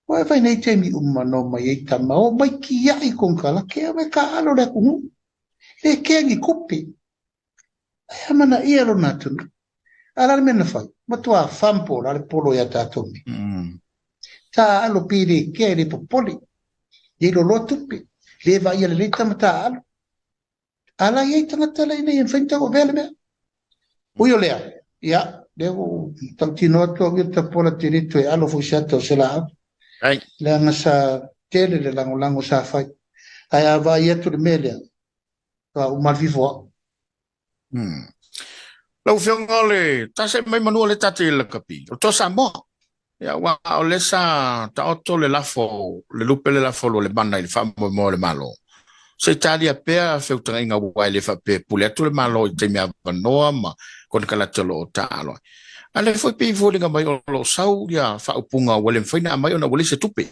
Ua e fai nei taimi uma na omai ai tama, omai kiaʻi konekarate, omai taaalo le atunuu. E le kea ni tupe. Ae amanaia lona atunuu. A o le a le mea na fai? Matua fumble la le polo ia tatou nei. Taaalo pe le kea e le popole. Ia loloa tupe. Le vaaia lelei tama taaalo. A la i ai tagata la ina ia mafai ona tauavea le mea. Ui o lea, ia, lea ua ou tautino atu au ia Tapuala te le toe alo foi se ata o se laau. Ai. Leaga sa tele le lagolago sa fai. Ae a vaai atu le mea lea, faatoa uma le fifoa. Lau Afioga o le tasi mai manua le tate i lakapi, o le Toa Samoa. Ia, aua o lea sa taoto le lafo, le lupe le lafo lo le mana i le faamoemoe o le Malo. Se i talia pea feutagaiga aua e le faapea e pule atu le Malo i taimi avanoa ma konekarate o lo o taaalo ai. A lea foi pei e foliga mai o lo o sau ia faaupuga ua le mafai ona aumai ona ua leai se tupe.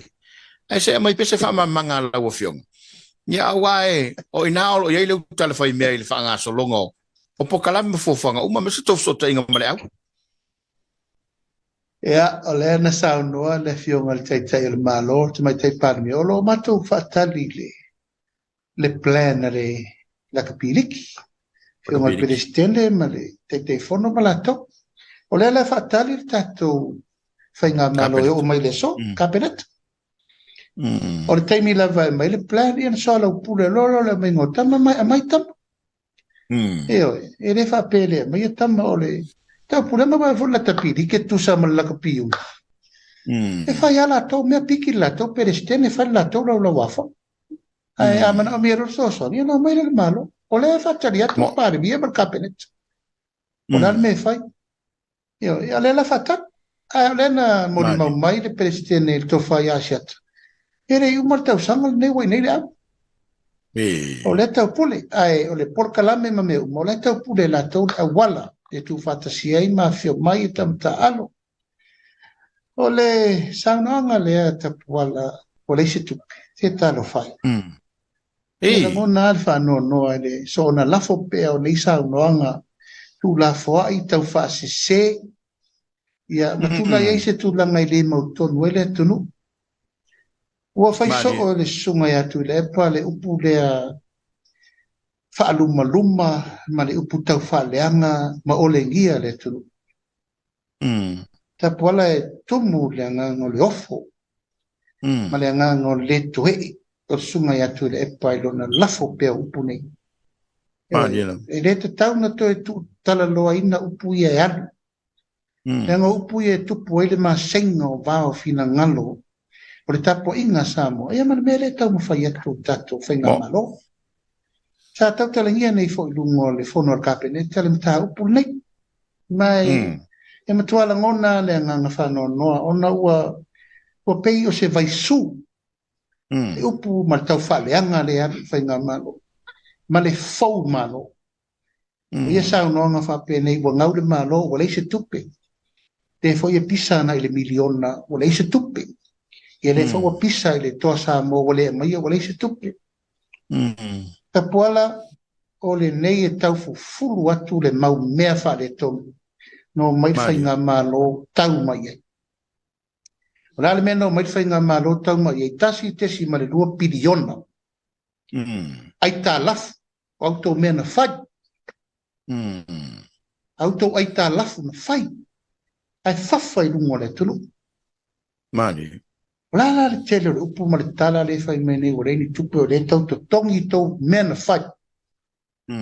Ae se aumai pea se faamalamalamaga a lau Afioga. Ia aua e o ina o lo o i ai le uta a le faimea i le faagasologa o polokalame ma fuafuaga uma aemaise tou fesootaiga ma le au. Ia, o lea na saunoa le Afioga i le Taitai o le Malo, le Tamaitai Palemia, o lo o matou faatali le le plan a le Lakapiliki, Afioga i le Peresetene ma le Taitaifono ma latou. O lea la e faatali le tatou faigamalo e oo mai le aso, Kapeneta. O le taimi lava e aumai le plan, ia na soalaupule loa lea o le aumaiga o tama, ma aumai tama. Ioe, e le faapea e le aumaia tama o le taupulega aua foi le Lakapiliki e tutusa ma le Lakapiuna. E fai lava latou mea, piki le latou Peresetene, fai le latou laulauafono. Ae a manaomia loa le fesoasoani, ia ona omai lea i le Malo. O lea e faatali atu le Palemia ma le Kapeneta. O le a le mea e fai? Ioe, ia o lea la faatali. Ae o lea na molimau mai le Peresetene i le Tofa ia Asiata, e le i uma le tausaga lenei ua i inei le au. O lea taupule, ae o le polokalame ma mea uma, o lea taupule e latou le auala e tuufaatasi ai ma afifio mai e tama taaalo. O le saunoaga lea Tapuala ua leai se tupe, se talofa e. E lagona lava le faanoanoa i le soona lafo pea o nei saunoaga tuulafoai taufaasese, ia, ma tulai ai se tulaga e le mautonu ai le atunuu. Ua fai soo e le Susuga ia Tuilaepa le upu lea faalumaluma ma le upu taufaaleaga ma olegia le atunuu. Tapuala e tumu le agaga o le ofo ma le agaga o le lē toe'e o le Susuga ia Tuilaepa i lona lafo pea o upu nei. E le tatau ona toe tuutalaloaina upu ia e alu. Leaga o upu ia e tupu ai le maseiga o va o finagalo o le tapuaiga a Samoa, ia ma le mea lea e taumafai atu le tatou faigamalo. Sa tautalagia nei foi i luga o le fono a le Kapeneta le mataupu lenei. Ma e matua lagona le agaga faanoanoa ona ua pei o se vaisu le upu ma le taufaaleaga lea alu i faigamalo ma le fou malo. O ia saunoaga faapenei ua gau le Malo ua leai se tupe. Lea foi e pisa ana i le miliona ua leai se tupe. Ia lea foi ua pisa i le Toa Samoa ua le aumaia ua leai se tupe. Tapuala, o lenei e tau fufulu atu le mau mea faaletonu na omai le faigamalo tau mai ai. O le a le mea na omai le faigamalo tau mai ai? 1.2 piliona aitalafu o a outou mea na fai. A outou aitalafu na fai ae fafa i luga o le atunuu. Malie. O le a la le tele o le upu ma le tala lea e fai mai nei ua leai ni tupe o lea e tau totogi i tou mea na fai. O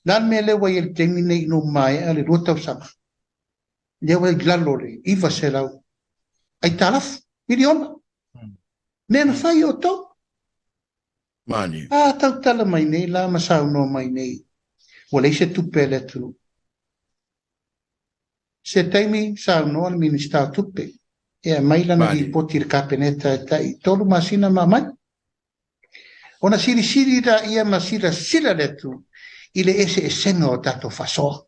le a le mea lea ua i ai i le taimi nei ina ua maea le 2 tausaga? Lea ua i lalo o le 900 aitalafu, miliona. Mea na fai e outou. Malie. A tautala mai nei la ma saunoa mai nei ua leai se tupe a le atunuu. Se taimi saunoa le Minisita o Tupe e aumai lana lipoti i le Kapeneta e tai 3 masina ma aumai. Ona silisili laia ma silasila le atunuu i le eseesega o tatou faasoa.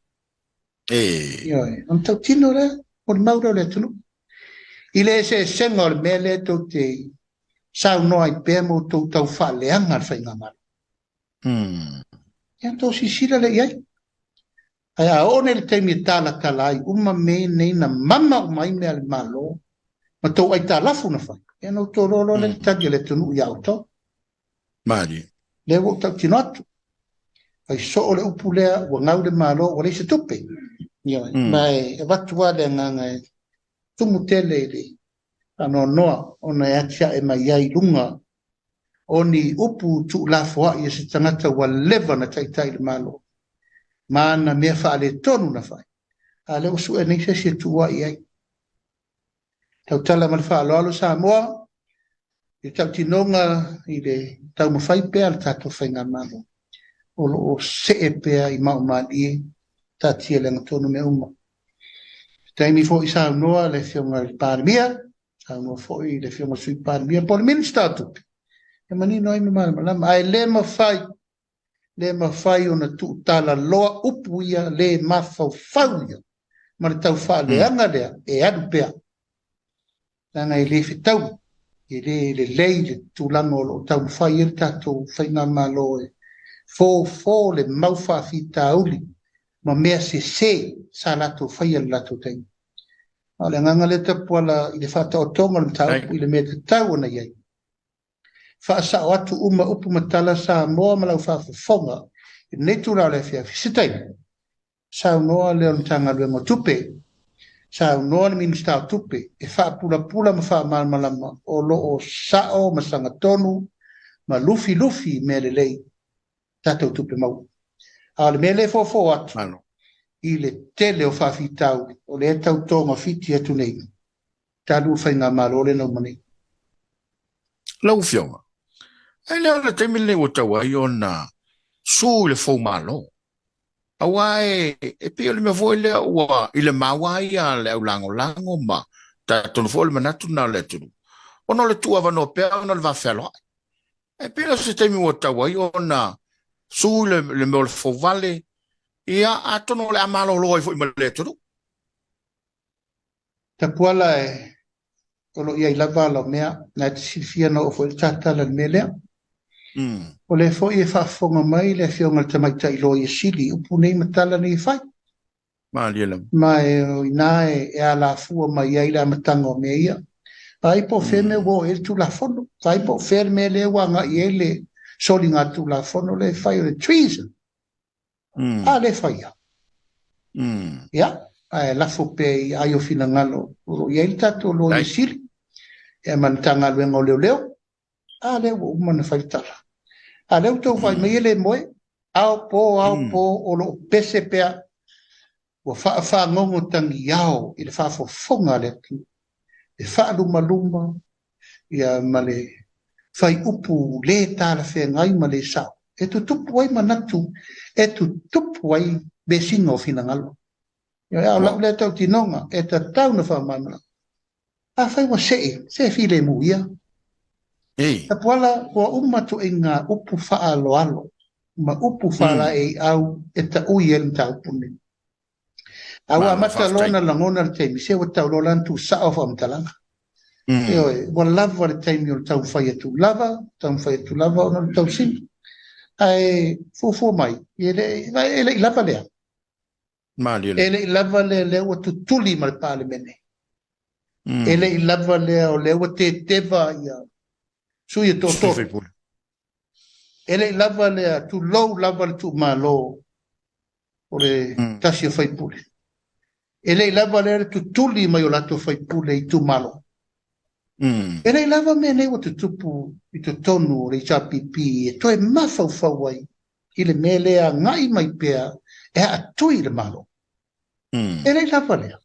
Ioe, ona tautino lea, o le mau lea o le atunuu. I le eseesega o le mea lea tou te saunoa ai pea ma outou tau faaleaga le faigamalo. Ia tou silasila lea i ai. Ae a oo nei le taimi e talatala ai uma mea nei na mama uma ai mea a le Malo ma tou aitalafu na fai, ia ona outou iloa loa lea le tali a le atunuu ia outou. Malie. Lea ua ou tautino atu. Fai soo le upu lea, ua gau le Malo, ua leai se tupe. Ioe. Ma e avatu lava le agaga e tumu tele i le faanoanoa ona e atiae mai ai i luga o ni upu tuulafoai e se tagata ua leva ona taitai i le Malo ma ana mea faaletonu na fai, a o lea ua sue nei se isi e tuuai i ai. Tautala ma le faaaloalo Samoa i le tautinoga i le taumafai pea a le tatou faigamalo o lo o see pea i maomalie taatia le agatonu mea uma. Se taimi foi saunoa le Afioga i le Palemia, saunoa foi le Afioga i le Sui Palemia po o le Minisita o Tupe, e manino ai ma malamalama, ae le mafai, le mafai ona tuutalaloa upu ia le mafaufau ia ma le tau faaleaga lea e alu pea, leaga e le fetaui, e le lelei le tulaga o lo o taumafai ai le tatou faigamalo e fofo le mau faafitauli ma mea sese sa latou faia i le latou taimi. A o le agaga lea Tapuala i le faataotoga o le mataupu i le mea e tatau ona i ai. Faasao atu uma upu ma tala Samoa ma lau faafofoga i lenei itula o le afiafi. Se taimi, saunoa lea o le Matagaluega o Tupe, saunoa le Minisita o Tupe e faapulapula ma faamalamalama o lo o sao ma sagatonu ma lufilufi mea lelei tatou tupe maua. A o le mea lea e foofoo atu i le tele o faafitauli o lea e tau togafiti atu nei talu le faigamalo lea na uma nei. Lau Afioga, e le o le taimi lenei ua tau ai ona su i le fou malo. Aua e pei o le mea foi lea ua i le maua ai a le aulagolago ma tatonu foi o le manatu na o le atunuu. Ona o le tuuavanoa pea ona o le vafealoai. E pei la o se taimi ua tau ai ona su i le mea o le fouvale, ia atonu o le a malolo ai foi ma le atunuu. Tapuala e o lo o i ai lava ala o mea, na e te silafia na oo foi le tatala i le mea lea. O lea foi e faafofoga mai le Afioga i le Tamaitai Loia Sili i upu nei ma tala nei e fai. Malie lava. Ma e o ina e alafua mai ai le amataga o mea ia. Vaai po o fea mea ua oo i ai le Tulafono. Vaai po o fea le mea lea ua agai i ai le soliga Tulafono lea e fai o le treason. A lea e fai ia. Ia, ae lafo pea i aao finagalo o lo o i ai le tatou Loia Sili ia ma le Matagaluega o Leoleo. A lea ua uma ona fai le tala. A lea ua outou vaai mai e le moe, ao po, ao po, o lo o pese pea, ua faafagogo tagiao i le faafofoga a le atunuu, le faalumaluma ia ma le fai upu le talafeagai ma le sao, e tutupu ai manatu, e tutupu ai vesiga o finagalo. A o lau lea tautinoga, e tatau ona faamalamalama. Afai ua see, se filemu ia. Ei. Tapuala, ua uma ituaiga upu faaaloalo ma upu faalaeiau e taui ai le mataupu lenei. A ua Malo, amata loa faafetai. ona lagona le taimi, se ua tau loa la ona tuusao faamatalaga. Ioe, ua lava le taimi o le taumafai atu lava, taumafai atu lava ona o le tausiga. Ae fuafua mai, e le i lava lea. E le i lava lea, lea ua tutuli ma le Palemene. E le i lava lea o lea ua teteva ia sui e toatolu. E le i lava lea, tulou lava le tuumalo o le tasi o faipule. E le i lava lea le tutuli mai o latou faipule i itumalo. E le i lava mea nei ua tutupu i totonu o le HRPP e toe mafaufau ai i le mea lea agai mai pea e aatui i le Malo. E le i lava lea.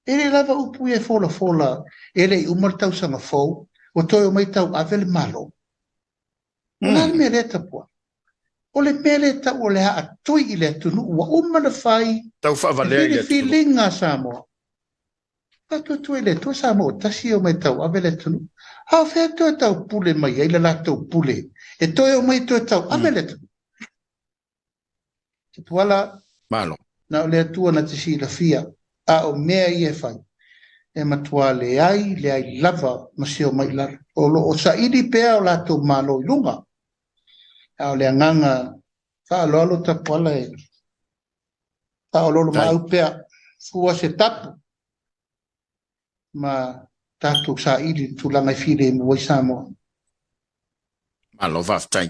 E le i lava upu ia e folafola, e le i uma le tausaga fou, ua toe omai tauave le Malo. O le a le mea lea tapuai? O le mea lea tau o le aatui i le atunuu ua uma na fai tau faavalea i le atunuu. Filifiliga a Samoa. Faatuatua i le Atua Samoa ua tasi e omai tauave le atunuu. A o fea toe taupule mai ai le latou pule e toe omai toe tauave le atunuu? Tuala, Malo. Na o le Atua na te silafia, a o mea ia e fai, e matua leai, leai lava ma se omai i lalo. O lo o saili pea o latou malo i luga, a o le agaga faaaloalo Tapuala e faaoloolomaau pea, fua se tapu ma tatou saili le tulaga e filemu ai Samoa. Malo faafetai.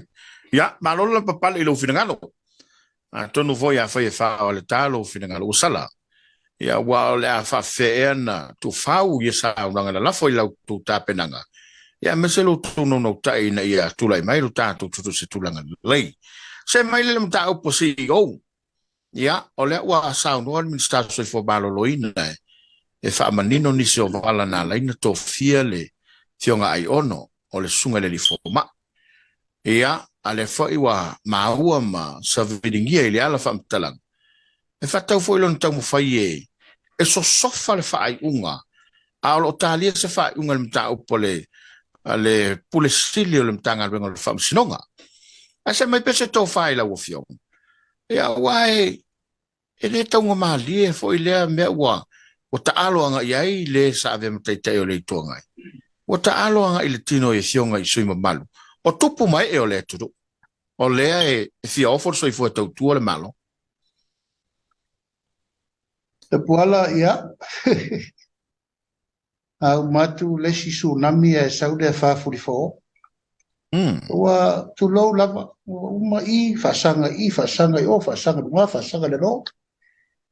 Ia, malo le lavapapale i lou finagalo. Atonu foi afai e fao a le ta lou finagalo ua sala, ia aua o le a faafefea ea na tuufau ia saunoaga lalafo i la outou tapenaga, ia aemaise lo outou naunautai ina ia tulai mai lo tatou tutu i se tulaga lelei. Se mai le mataupu a CEO. Ia, o lea ua saunoa le Minisita o le Soifua Maloloina e faamanino nisi o vala na ala ai ona tofia le Afioga Aiono o le Susuga i le Alii Fomai. Ia, a lea foi ua maua ma saviligia i le ala faamatalaga, e faatatau foi lona taumafai e sosofa le faaiuga, a o lo o talia se faaiuga i le mataupu a le Pule Sili o le Matagaluega o le Faamasinoga. Ae se mai pea se tofa i lau Afioga, ia, aua e le taugamalie foi lea mea ua taalo agai ai le sa avea ma Taitai o le Itu Agai. Ua taalo agai i le tino i afioga i sui mamalu o tupu ma ee o le atunuu, o lea e fia ofo le soifua e tautua le Malo. Tapuala, ia. A uma atu le isi tsunami ae sau le afa fulifoo. Ua tulou lava, ua uma i, faasaga i, faasaga i o, faasaga i luga, faasaga i lalo.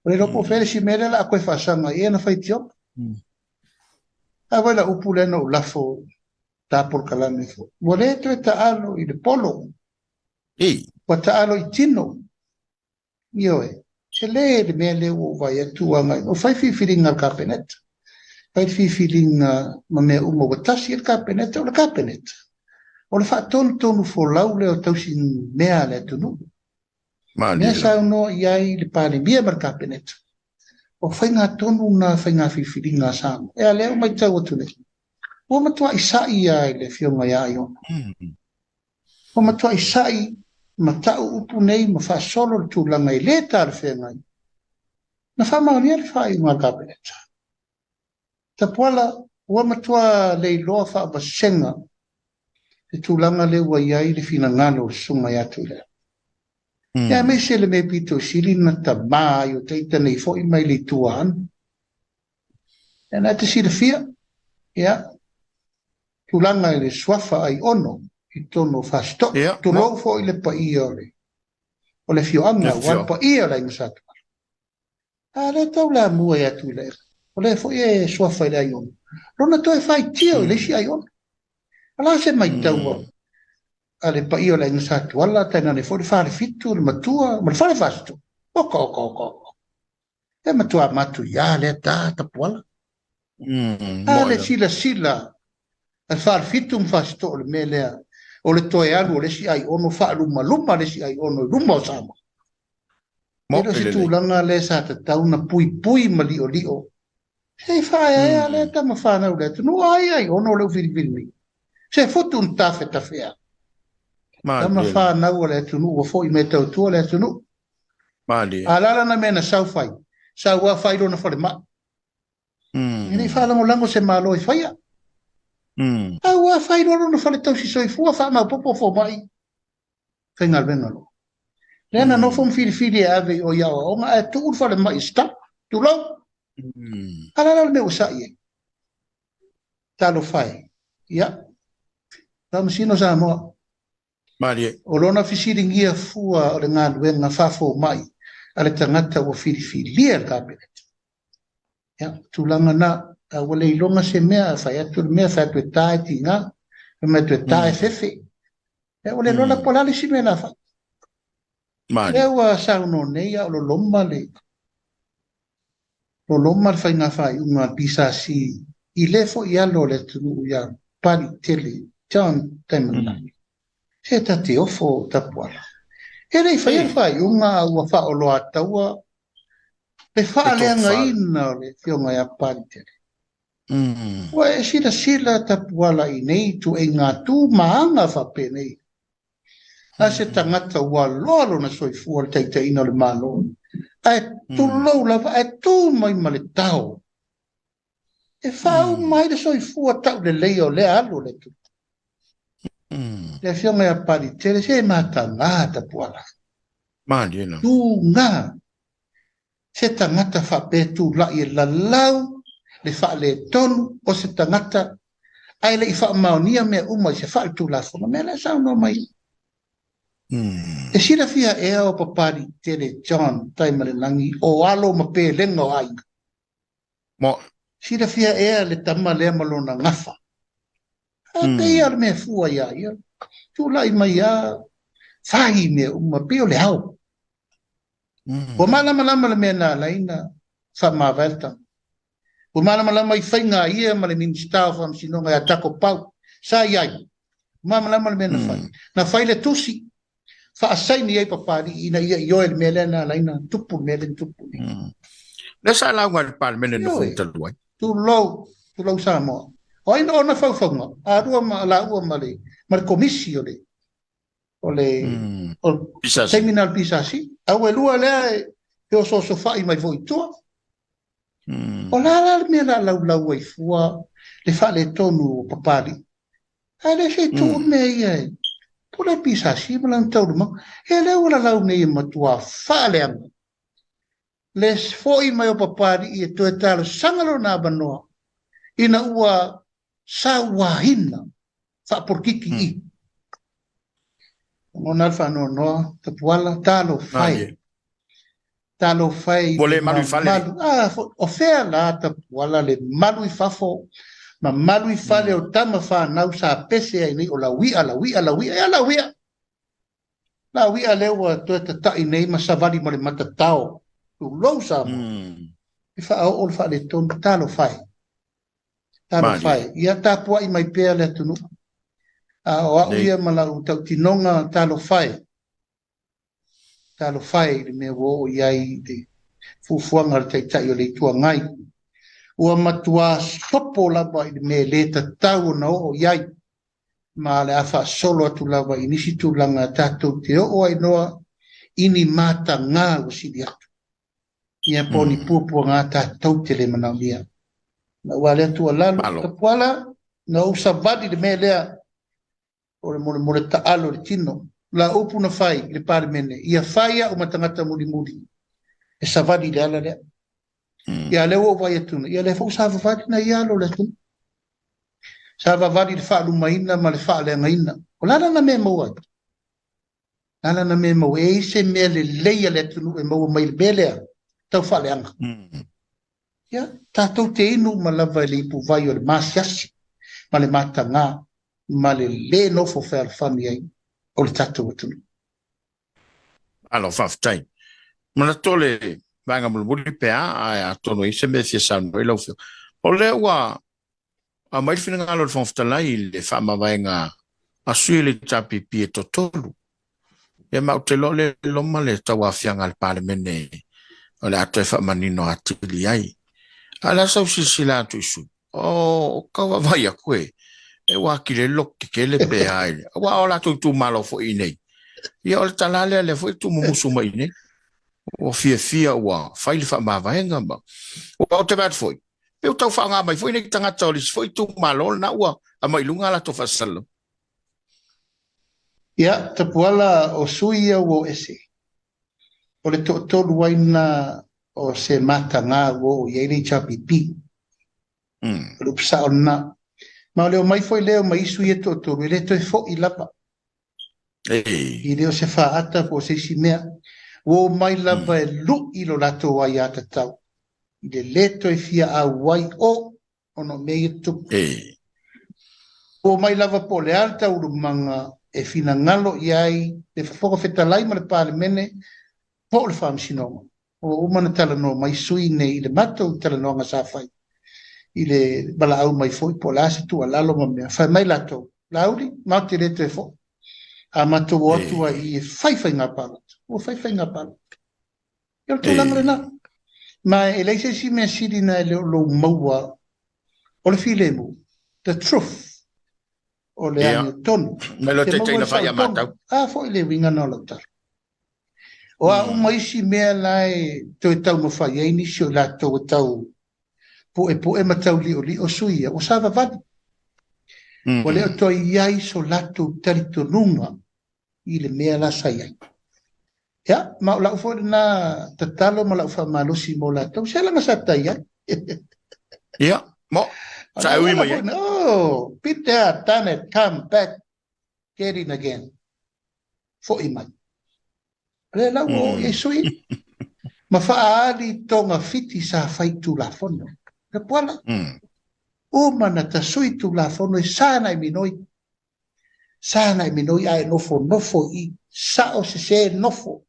Ua le iloa po o fea le isi mea lea o le a toe faasaga i ai ana faitioga. A foi la upu lea na ou lafo ta polokalame foi. Ua le toe taalo i le polo. Ua taalo i tino. Ioe, tele le mea lea ua ou vaai atu agai, ua fai filifiliga a le Kapeneta, fai le filifiliga ma mea uma ua tasi ai le Kapeneta, o le Kapeneta, o le faatonutonu folau lea o tausi mea a le atunuu. Mea saunoa i ai le Palemia ma le Kapeneta, o faigatonu na faiga filifiliga a Samoa. Ea lea ua matau atu nei, ua matuai sa'i lava i le Afioga ia Aiono. Ua matuai sa'i ma ta'u upu nei ma faasolo le tulaga e le talafeagai na faamaonia le faaiuga a le Kapeneta. Tapuala, ua matua leiloa faavasega le tulaga lea ua i ai le finagalo o le Susuga ia Tuilaepa. Ia aemaise le mea pito sili na tamā ai o taita nei foi mai le itu Aana. Ia na te silafia, ia, tulaga i le suafa Aiono i totonu o Fasito'o. Tulou foi le paia o le o le afioaga, aua le paia o le Aiga Satuala. A lea tau lamua ia Tuilaepa, o lea foi e suafa i le Aiono, lona toe faitio i le isi Aiono. O le a se maitau a le paia o le Aiga Satuala, tainane foi le Falefitu, le Matua ma le Fale Fasito'o? Oka, oka, oka, oka. E matua matuia lea ta Tapuala. A le silasila a le Falefitu ma Fasito'o le mea lea o le toe alu o le isi Aiono faalumaluma le isi Aiono i luma o Samoa. E le o se tulaga lea sa tatau na puipui ma li'oli'o. Se i faaeaea lea tama fanau i le atunuu, ai Aiono lea ua filifili nei. Se futu na tafetafea. Tama fanau a le atunuu ua fo'i mai e tautua le atunuu. A o le a lana mea na sau fai? Sau lava fai lona falemai. E le i faalagolago se Malo e faia. A ua fai loa lona fale tausi soifua, faamaopoopo fomai, faigaluega loa. Lea na nofo ma filifili e ave i o i aoaoga ae tuu le falemai i stop. Tulou. A la le mea ua sa'i ai. Talofa e. Ia. Faamasino Samoa. Malie. O lona fesiligia fua o le galuega faafomai a le tagata ua filifilia e le Kapeneta. Ia, tulaga na, a ua le iloga se mea, a fai atu le mea, fai atu e ta e tiga, fai mai atu e ta e fefe. Ia, ua le iloa la po o le a le isi mea o le a fai. Malie. Lea ua saunoa nei a o loloma le loloma le faiga faaiuga a le PSC i lea foi alo o le atunuu ia Papaliitele John Taimalelagi. Se ta te ofo Tapuala. E le i faia le faaiuga a ua faaoloataua le faaleagaina o le afioga ia Papaliitele. Ua e silasila Tapuala i nei ituaiga tu ma aga faapenei a se tagata ua loa lona soifua le taitaiina o le Malo, ae tulou lava, ae tu mai ma le tao e faauma ai le soifua tauleleia o lea alu o le atunuu. Le afioga ia Papaliitele, se mataga Tapuala. Malie lava. Tuga se tagata faapea tulai e lalau le faaletonu o se tagata ae le i faamaonia mea uma i se faaletulafono. Mea lea saunoa mai. E silafia ea o Papaliitele John Taimalelagi o alo ma pelega o aiga? Mo. Silafia ea le tama lea ma lona gafa? A pei o le mea fua ia ia. Tulai mai a fai mea uma, pei o le ao. Ua malamalama le mea na ala ai na faamavae le tama. Ua malamalama i faiga a ia ma le Minisita o Faamasinoga ia Tako Pau sa i ai. Ua malamalama le mea na fai. Na fai le tusi, faasaini ai Papalii ina ia ioe le mea lea na ala ai na tupu le mea lea na tupu nei. Lea sa lauga i le Palemene na Ioe. talu ai. Tulou, tulou Samoa. O ai na ona faufauga? A lua ma laua ma le, ma le komisi o le, o le o PSC. taimi na o le PSC. A ua lua lea e e osoosofai mai foi i tua. O la la le mea la laulau ai fua le faaletonu o Papalii. Ae le se i tuu le mea ia e pule PSC ma lana taualumaga. E lea ua lalau nei e matua faaleaga. Le foi mai o Papalii e toe talosaga lona avanoa ina ua sauaina faapolokiki i. Lagona le faanoanoa, Tapuala, talofa e. Talofa e i Ua le malu i fale. malu. Ah, o fea la Tapuala le malu i fafo ma malu i fale o tama whanau sa pese ai nei o lauia, lauia, lauia, ia lauia. Lauia lea ua toe tatai nei ma savali ma le matatao. Tulou Samoa. I whaao o le faaletonu, talofa e. Talofa e. Ia tapuai mai pea le atunuu. A o au ia ma lau tautinoga, talofa e. Talofa e i le mea ua oo i ai i le fuafuaga a le Taitai o le Itu Agai. Ua matua sopo lava i le mea e le tatau ona oo i ai. Ma le a faasolo atu lava i nisi tulaga tatou te oo ai noa i ni mataga ua sili atu. Ia po ni puapuaga tatou te le manaomia. Na ua lea tuualalo, Malo. Tapuala, na ou savali le mea lea o le molemole taalo i le tino. La upu na fai i le Palemene, ia fai au ma tagata mulimuli e savali i le ala lea. Ia lea ua ou vaai atu nei, ia lea foi ua savavali na ia alo o le atunuu. Savavali i le faalumaina ma le faaleagaina. O le ala na mea maua ai? Le ala na mea maua, e i ai se mea lelei a le atunuu e maua mai le mea lea, tau faaleaga. Ia, tatou te inu uma lava i le ipuvai o le masiasi ma le mataga ma le le nofo fealofani ai o le tatou atunuu. Malo, faafetai. Manatu o le vaega mulimuli pe a, ae atonu e i ai se mea e fia saunoa ai lau Afioga. O lea ua aumai le finagalo o le Fofoga Fetalai i le faamavaega a sui o le HRPP e toatolu. Ia ma ou te iloa o lea e loma le tauaofiaga a le Palemene o le a toe faamanino atili ai. A o le a sau silasila atu i sui? O kau vaavaai atu e, e ua atili ai le lototetele pe a i le, aua o latou itumalo foi i inei. Ia o le tala lea, lea foi e tuumumusu mai i inei. Ua fiafia ua fai le faamavaega ma. Aua ou te vaai atu foi, Pe ua tau faaaoga mai foi nei tagata o le isi foi itumalo lena ua aumai i luga a latou faasalalau. Ia, Tapuala, o sui ia ua o ese. O le toatolu ai lena o se mataga ua oo i ai le HRPP. O le upu sao lena. Ma o le omai foi lea o mai sui ia e toatolu, e le toe foi lava. E le o se faata po o se isi mea. Ua omai lava e lui lo latou aiatatau i le lē toe fia auai o ona o mea ia tutupu. Ua omai lava po o le a le taualumaga e finagalo i ai le Fofoga Fetalai ma le Palemene po o le Faamasinoga. Ua uma ona talanoa mai sui nei i le matou talanoaga sa fai i le valaau mai foi po o le a se tuualalo ma mea. Fai mai latou, Laauli, matou te le toe foi. A matou o atu ai i e fai faiga palota. Ua fai faiga palota. Ia o le tulaga lena. Ma e leai se isi mea sili na e le o lou maua o le filemu, the truth, o le amiotonu. Nai lo taitaiina fai a matau. A foi le uiga na o lau tala. O a uma isi mea la e toe taumafai ai nisi o i latou e tau puepue ma tau liolio sui ia, ua savavali. Ua le o toe i ai so latou talitonuga i le mea la sa i ai. Ia, ma o lau foi lena tatalo ma lau faamalosi mo latou, se laga sa tai ai. Ia, mo, sa e ui mai ai. Oh, been there, done it, come back, get in again. Foi mai. O lea la ua oo i ai sui ma faaali togafiti sa fai Tulafono. Tapuala. Uma na tasui Tulafono e sa na i minoi. Sa na i minoi ae nofonofo i sao sesē nofo.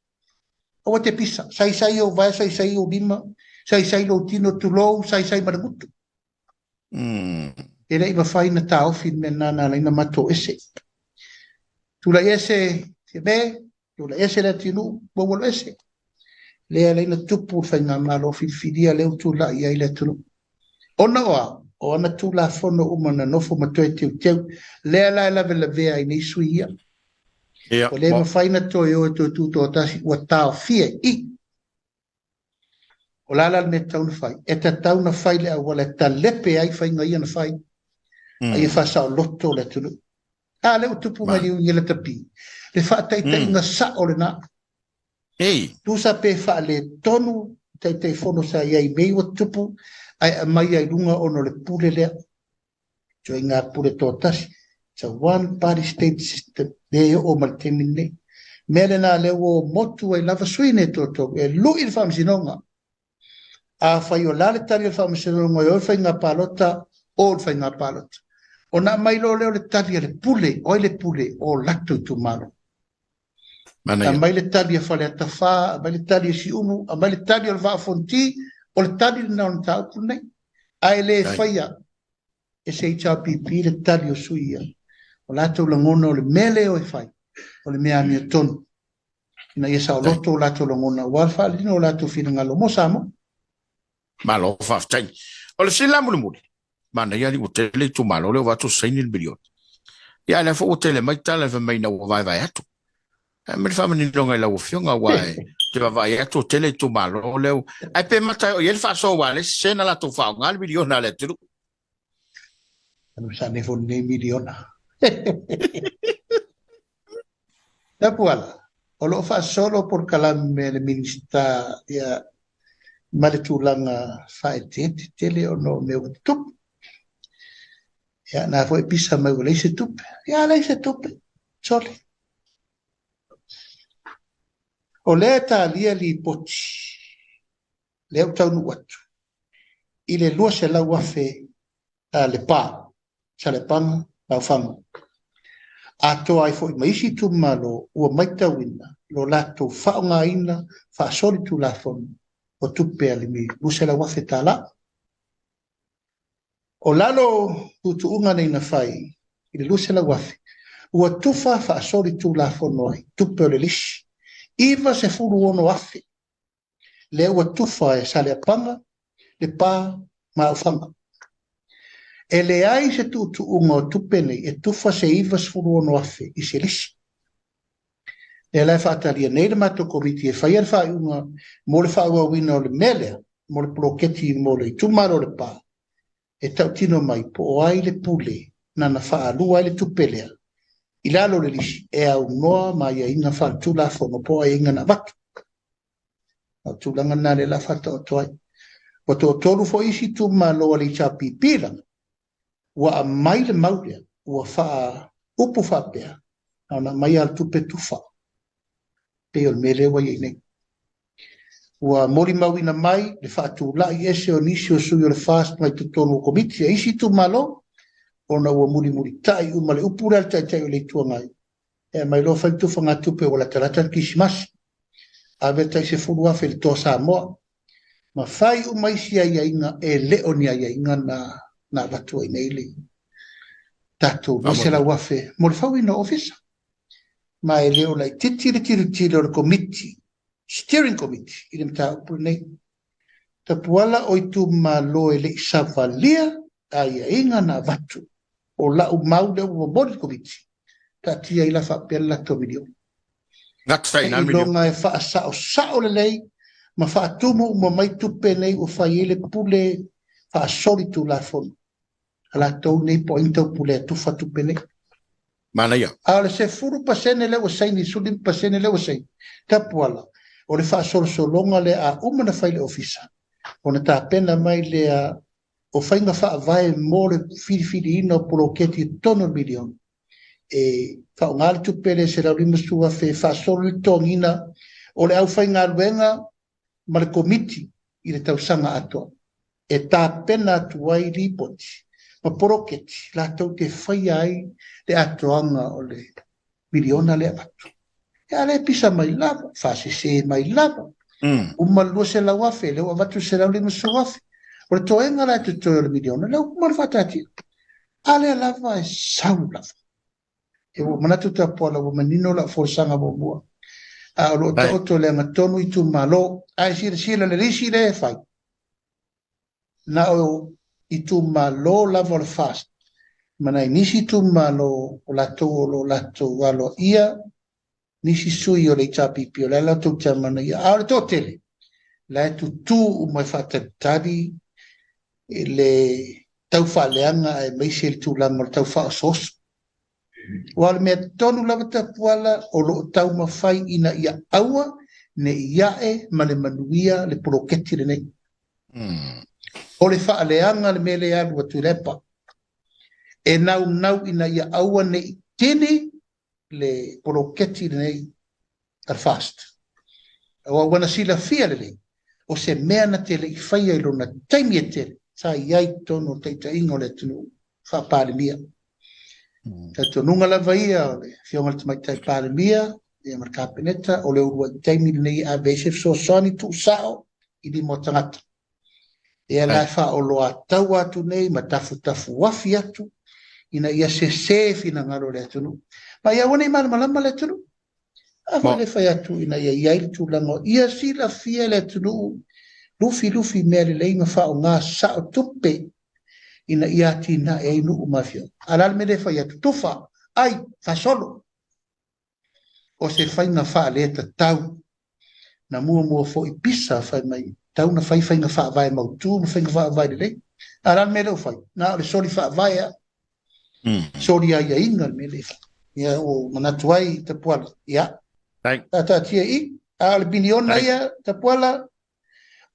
Aua te pisa, saisai ou vae, saisai ou lima, saisai lou tino, tulou, saisai ma le gutu. E le'i mafai na taofi le mea lena na ala ai na matou ese. Tulai ese Fiame, tulai ese Leatinuu, ua ua alu ese. Lea ala ai na tupu le faigamalo filifilia lea ua tulai i ai le atunuu. Ona o a? O ana Tulafono uma na nofo ma toe teuteu, lea la e lavelavea ai nei sui ia. Ua le mafai na toe o e toe tutoatasi, ua taofia i i. O le a la le mea e tatau ona fai? E tatau ona fai le auala e talepe ai faiga ia na fai, a ia faasaoloto le atunuu. A lea ua tupu mai le Union Tapi, le faataitaiga sao lena. Tusa pe faaletonu Taitaifono sa i ai i mea ia ua tutupu, ae aumai ai i luga ona o le pule lea. Ituaiga pule toatasi, it's a one party state system, lea e oo mai le taimi lenei. Mea lena lea ua motu ai lava sui nei toatolu e lui le Faamasinoga. Afai o le a le tali a le Faamasinoga e o i le faiga palota, o le faiga palota. Ona aumai loa lea o le tali a le pule, o ai le pule? O latou itumalo. Aumai le tali a Faleata 4, aumai le tali a Siumu, aumai le tali o le Vaa o Fonoti, o le tali lena o le mataupu lenei. Ae le faia e se HRPP le tali o sui ia. O latou lagona o le mea lea o e fai, o le mea amiotonu, ina ia saoloto o latou lagona aua le faaaliina o latou finagalo mo Samoa. Malo faafetai. O le fesili la mulimuli, manaia alii ua tele itumalo lea ua avatu saini le miliona. Ia a lea foi ua tele mai tala fai mai ina ua vaevae atu. Ae aumai le faamaninoga i lau Afioga aua e te vaavaai atu ua tele itumalo lea ua... Ae pe mata e oo i ai le faasoa aua o lea e sese na latou faaaoga le miliona a le atunuu. Anu sa nei foi lenei miliona. Tapuala, o lo o faasolo polokalame a le Minisita ia ma le tulaga faaeteete tele ona o mea ua tutupu. Ia, na foi e pisa mai ua leai se tupe. Ia, leai se tupe. Sole. O lea e talia lipoti, lea ua taunuu atu, i le 200,000 a Lepa, Saleapaga, Laufaga, atoa ai foi ma isi itumalo ua matauina lo latou faaaogaina faasolitulafono o tupe a le $200,000. O lalo o tuutuuga nei na fai i le $200,000, ua tufa faasolitulafono ai tupe o le lisi $96,000 lea ua tufa e Saleapaga, Lepa ma Aufaga. E leai se tuutuuga o tupe nei e tufa se $96,000 i se lisi. Lea la e faatalia nei le matou komiti e faia le faaiuga mo le faaauauina o le mea lea mo le poloketi mo le itumalo o Lepa. e tautino mai po o ai le pule nana faalua ai le tupe lea i lalo o le lisi e aunoa ma aiaiga faaletulafono po o aiaiga na avatu. O le tulaga lena lea o le a faataoto ai. Ua toatolu foi isi itumalo a le HRPP lava ua aumai le mau lea ua faaupu faapea na ona aumai lava o le tupe tufa pei o le mea lea ua i ai nei. Ua molimauina mai le faatulai ese o nisi o sui o le FAST mai totonu o komiti a isi itumalo ona ua mulimulitai uma le upu lea a le Taitai o le Itu Agai e aumai loa fai le tufagatupe ua latalata le Kerisimasi, ave le tai $10,000 i le Toa Samoa ma fai uma isi aiaiga e le o ni aiaiga na na avatu ai nei le tatou $200,000 mo le fauina o ofisa. Ma e le o laitiiti le tilotilo a le komiti, steering committee, i le mataupu lenei. Tapuala o itumalo e le i savalia aiaiga na avatu o lau mau lea ua momoli le komiti, taatia ai la faapea le latou miliona. Seiloga e faasaosao lelei ma faatumu uma mai tupe nei ua fai ai le pule faasoli tulafono a latou nei po o ai na taupulea e tufa tupe nei. Manaia. A o le 10% lea ua saini, 15% lea ua saini, Tapuala, o le faasolosologa lea a uma ona fai le ofisa, ona tapena mai lea o faiga faavae mo le filifiliina o poloketi i totonu o le miliona, e faaaoga le tupe lea $150,000 e faasolo le totogiina o le aufaigaluega ma le komiti i le tausaga atoa e tapena atu ai lipoti ma poloketi latou te faia ai le atoaga o le miliona lea avatu. Ia a lea e pisa mai lava, faasese mai lava. Uma le $200,000, lea ua avatu le $150,000. O le toega la e totoe o le miliona, lea ua uma ona faataatia. A lea lava e sau lava. E ua manatu Tapuala ua manino lau folasaga muamua. A o lo o taoto i le agatonu itumalo. Ae silasila le lisi lea e fai, na o itumalo lava o le FAST ma nai nisi itumalo o latou o lo o latou aloaia nisi sui o le HRPP, o le a latou te amanaia. A o le toatele, la e tutū uma e faatalitali i le taufaaleaga aemaise le tulaga o le tau faaosooso. Aua o le mea tonu lava Tapuala o lo o taumafai ina ia aua ne i ae ma le manuia le poloketi lenei. O le faaleaga le mea lea e alu a Tuilaepa. E naunau ina ia aua ne i tini le poloketi lenei a le FAST. Aua ua na silafia lelei, o se mea na te le i faia i lona taimi e tele, sa i ai i totonu o le taitaiga o le atunuu faa-Palemia. Talitonuga lava ia o le Afioga i le Tamaitai Palemia ia ma le Kapeneta, o le uluai taimi lenei e ave ai se fesoasoani tuusao i lima o tagata. Ia la e faaoloataua atu nei ma tafutafuafi atu ina ia sese finagalo o le atunuu. Ma ia aua ne i malamalama le atunuu. A foi le fai atu ina ia i ai le tulaga o ia silafia e le atunuu lufilufi mea lelei ma faaaoga sao tupe ina ia atinae ai nuu ma afioaga. A o le a le mea lea e fai atu? Tufa, ai, faasolo. O se faiga faaletatau na muamua foi pisa fai mai tau na fai faiga faavae mautu ma faiga faavae lelei. A o le a le mea lea ua fai? Na o le soli faavae lava. Soli aiaiga le mea lea e fai. Ia ua manatu ai Tapuala, ia, taataatia i i. A o le miliona ia Tapuala,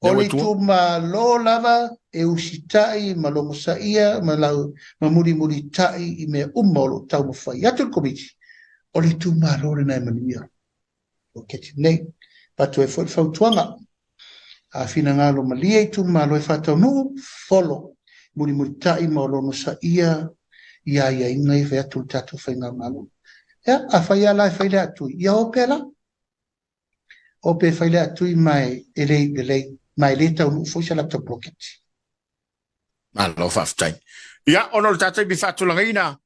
o le itumalo lava e usitai ma logosaia ma lau ma mulimulitai i mea uma o lo o taumafai atu le komiti, o le itumalo lena e manuia. Poloketi nei. Avatu ai foi le fautuaga, a finagalo malie itumalo e faataunuu, folo, mulimulitai ma logosaia i aiaiga ia e fai atu le tatou faigamalo. Ia, afai lava la e fai le atui, ia o pea la. O pe fai le atui ma e le iu lelei, ma e le taunuu foi se latou poloketi. Malo faafetai. Ia, ona o le tatou taimi faatulagaina,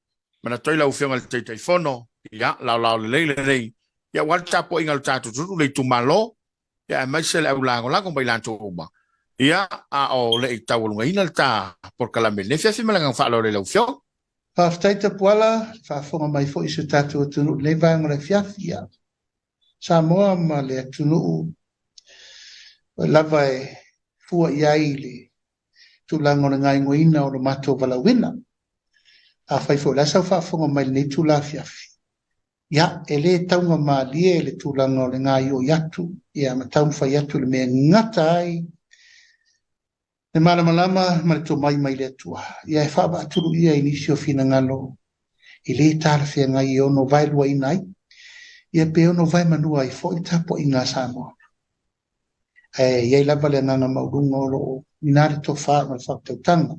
manatu ai lau Afioga i le Taitaifono, ia, laolao lelei lenei, ia, aua le tapuaiga a le tatou atunuu, le itumalo, ia, aemaise le au lagolago ma i latou uma, ia, a o le i taualugaina le ta polokalame i lenei afiafi ma le agaga faaaloalo i lau Afioga. Faafetai Tapuala, faafofoga mai foi i si o tatou atunuu i lenei vaega o le afiafi. Ia, Samoa ma le atunuu lava e fua i ai le tulaga o le gaoioiina o lo matou valaauina. Afai foi o le a sau faafofoga mai i lenei itula afiafi, ia, e le taugamalie le tulaga o le gaoioi atu, ia, ma taumafai atu i le mea e gata ai le malamalama ma le tomai mai le Atua, ia e faavaatuluia i nisi o finagalo e le talafeagai e ono vaeluaina ai, ia pe ono vaemanua ai foi le tapuaiga a Samoa. Ae i ai lava le agaga maualuga o lo o i ina le tofa ma le faautautaga.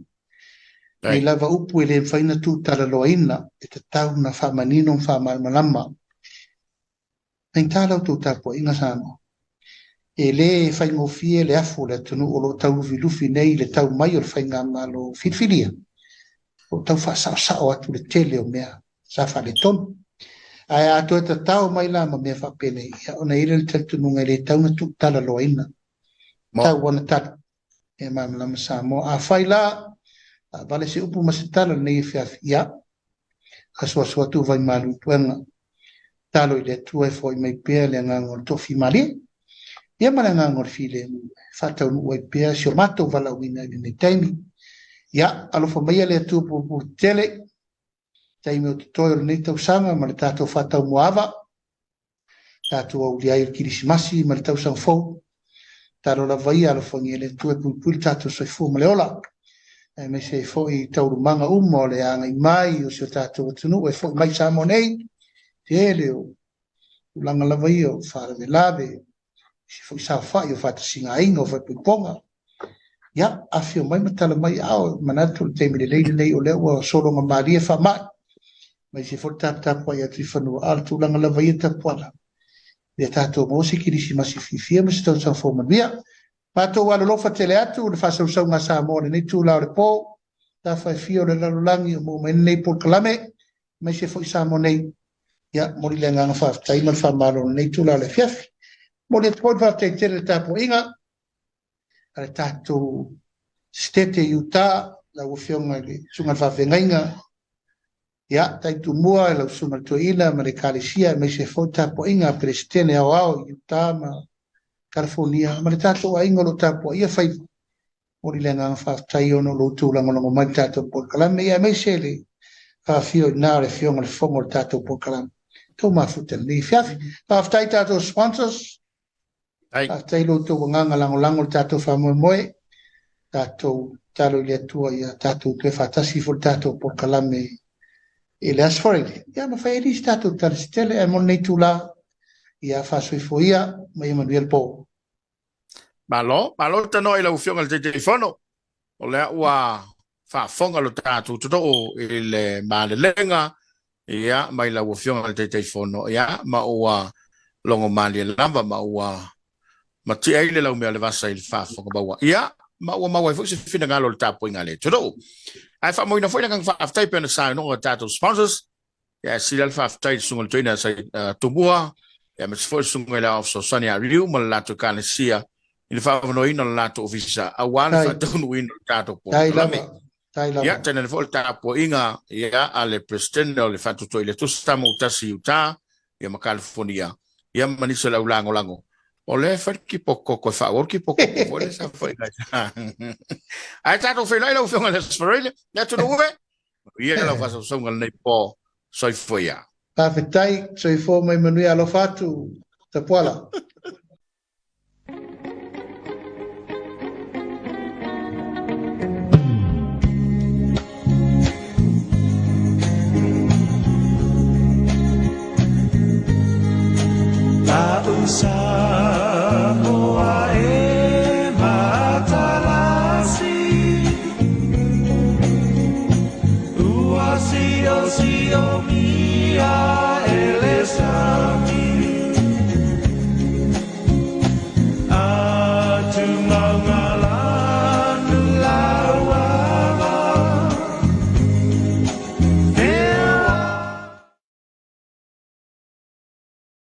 Nei lava upu e le mafai ona tutalaloaina, e tatau ona faamanino ma faamalamalama. Faigata la outou tapuaiga Samoa. E le faigofie le afu o le atunuu o lo o tau lufilufi nei i le tau mai o le faigamalo filifilia, o lo o tau faasaosao atu le tele o mea sa faaletonu. Ae a toe tatao mai la ma mea faapenei, ia ona i ai lea o le talitonuga e le tatau ona tuutalaloaina. Tau ona tali e malamalama Samoa. Afai la taavale se upu ma se tala lenei afiafi, ia, asuasu atu vaimalu i puega. Tatalo i le Atua e foai mai pea le agaga o le toafimalie, ia ma le agaga o le filemu e faataunuu ai pea si o matou valaauina i lenei taimi. Ia, alofa maia le Atua pulupulu tele, taimi o totoe o lenei tausaga ma le tatou faataumuaava, tatou aulia ai o le Kirisimasi ma le tausaga fou. Tatalo lava ia alofagia e le Atua e puipui le tatou soifua ma le ola, aemaise ai foi taualumaga uma o le agai mai o si o tatou atunuu e foi mai Samoa nei, tele o tulaga lava ia o faalavelave, isi foi saofai o faatasiga aiga o faaipoipoga. Ia, afio mai ma tala mai ao, manatu le taimi lelei lenei o lea ua sologa malie faamai, aemaise foi le taputapuai atu i fanua, a o le tulaga lava ia tapuala, ia tatou maua se Kirisimasi fiafia ma se tausaga fou manuia. Matou alolofa tele atu le faasausauga a Samoa i lenei itula o le po, tafa e fia o le lalolagi o maua mai lenei polokalame, aemaise foi Samoa nei. Ia, momoli le agaga faafetai ma le faamalo i lenei itula o le afiafi. Momoli atu foi le faafetai tele i le tapuaiga a le tatou Setete i Utah, lau Afioga i le Susuga i le Faafeagaiga, ia, tai Tumua i lau Susuga i le Toeaina ma le Ekalesia, aemaise foi le tapuaiga a Peresetene Aoao i Utah ma California, ma le tatou aiga o lo o tapuaia faiva. Momoli le agaga faafetai ona o lo outou lagolago mai i le tatou polokalame, ia aemaise le faafio i ina o le Afioga i le Fofoga o le tatou polokalame. Tou mafuta i lenei afiafi. Faafetai i tatou sponsors. Faafetai i lo outou agaga lagolago i le tatou faamoemoe. Tatou tatalo i le Atua ia tatou toe faatasi foi i le tatou polokalame i le Aso Faraile. Ia ma fai ai nisi tatou tala se tele, ae mo lenei itula, ia faasoifua ia ma ia manuia le po. Malo, malo tanoa i lau Afioga i le Taitaifono. O lea ua faafofoga lo tatou atunuu i le malelega ia mai lau Afioga i le Taitaifono, ia ma ua logo malie lava ma ua matie ai le laumea o le vasa i le faafofoga maua. Ia ma ua maua ai foi se finagalo o le tapuaiga a le atunuu. Ae faamauina foi le agaga faafetai pei ona saunoa tatou sponsors. Ia e sili lava le faafetai i le Susuga i le Toeaina Sai Tumua, ia aemaise foi le Susuga i le Aoao Fesoasoani ia Riu ma le latou Ekalesia i le faaavanoaina o le latou ofisa aua le faataunuuina o le tatou polokalame. Ia, tainane foi le tapuaiga ia a le Peresetene o le Faatuatua i le Atua Samoa Tasi i Utah ia ma California, ia ma nisi o le au lagolago. O lea e fai le kipokoko e faaauau le kipokoko foi lea sa fai. Ae tatou feiloai lau Afioga i le Aso Faraile, le atunuu e! Manuia lau faasausauga lenei po. Soifua ia. Faafetai, soifua mai manuia alofa atu Tapuala.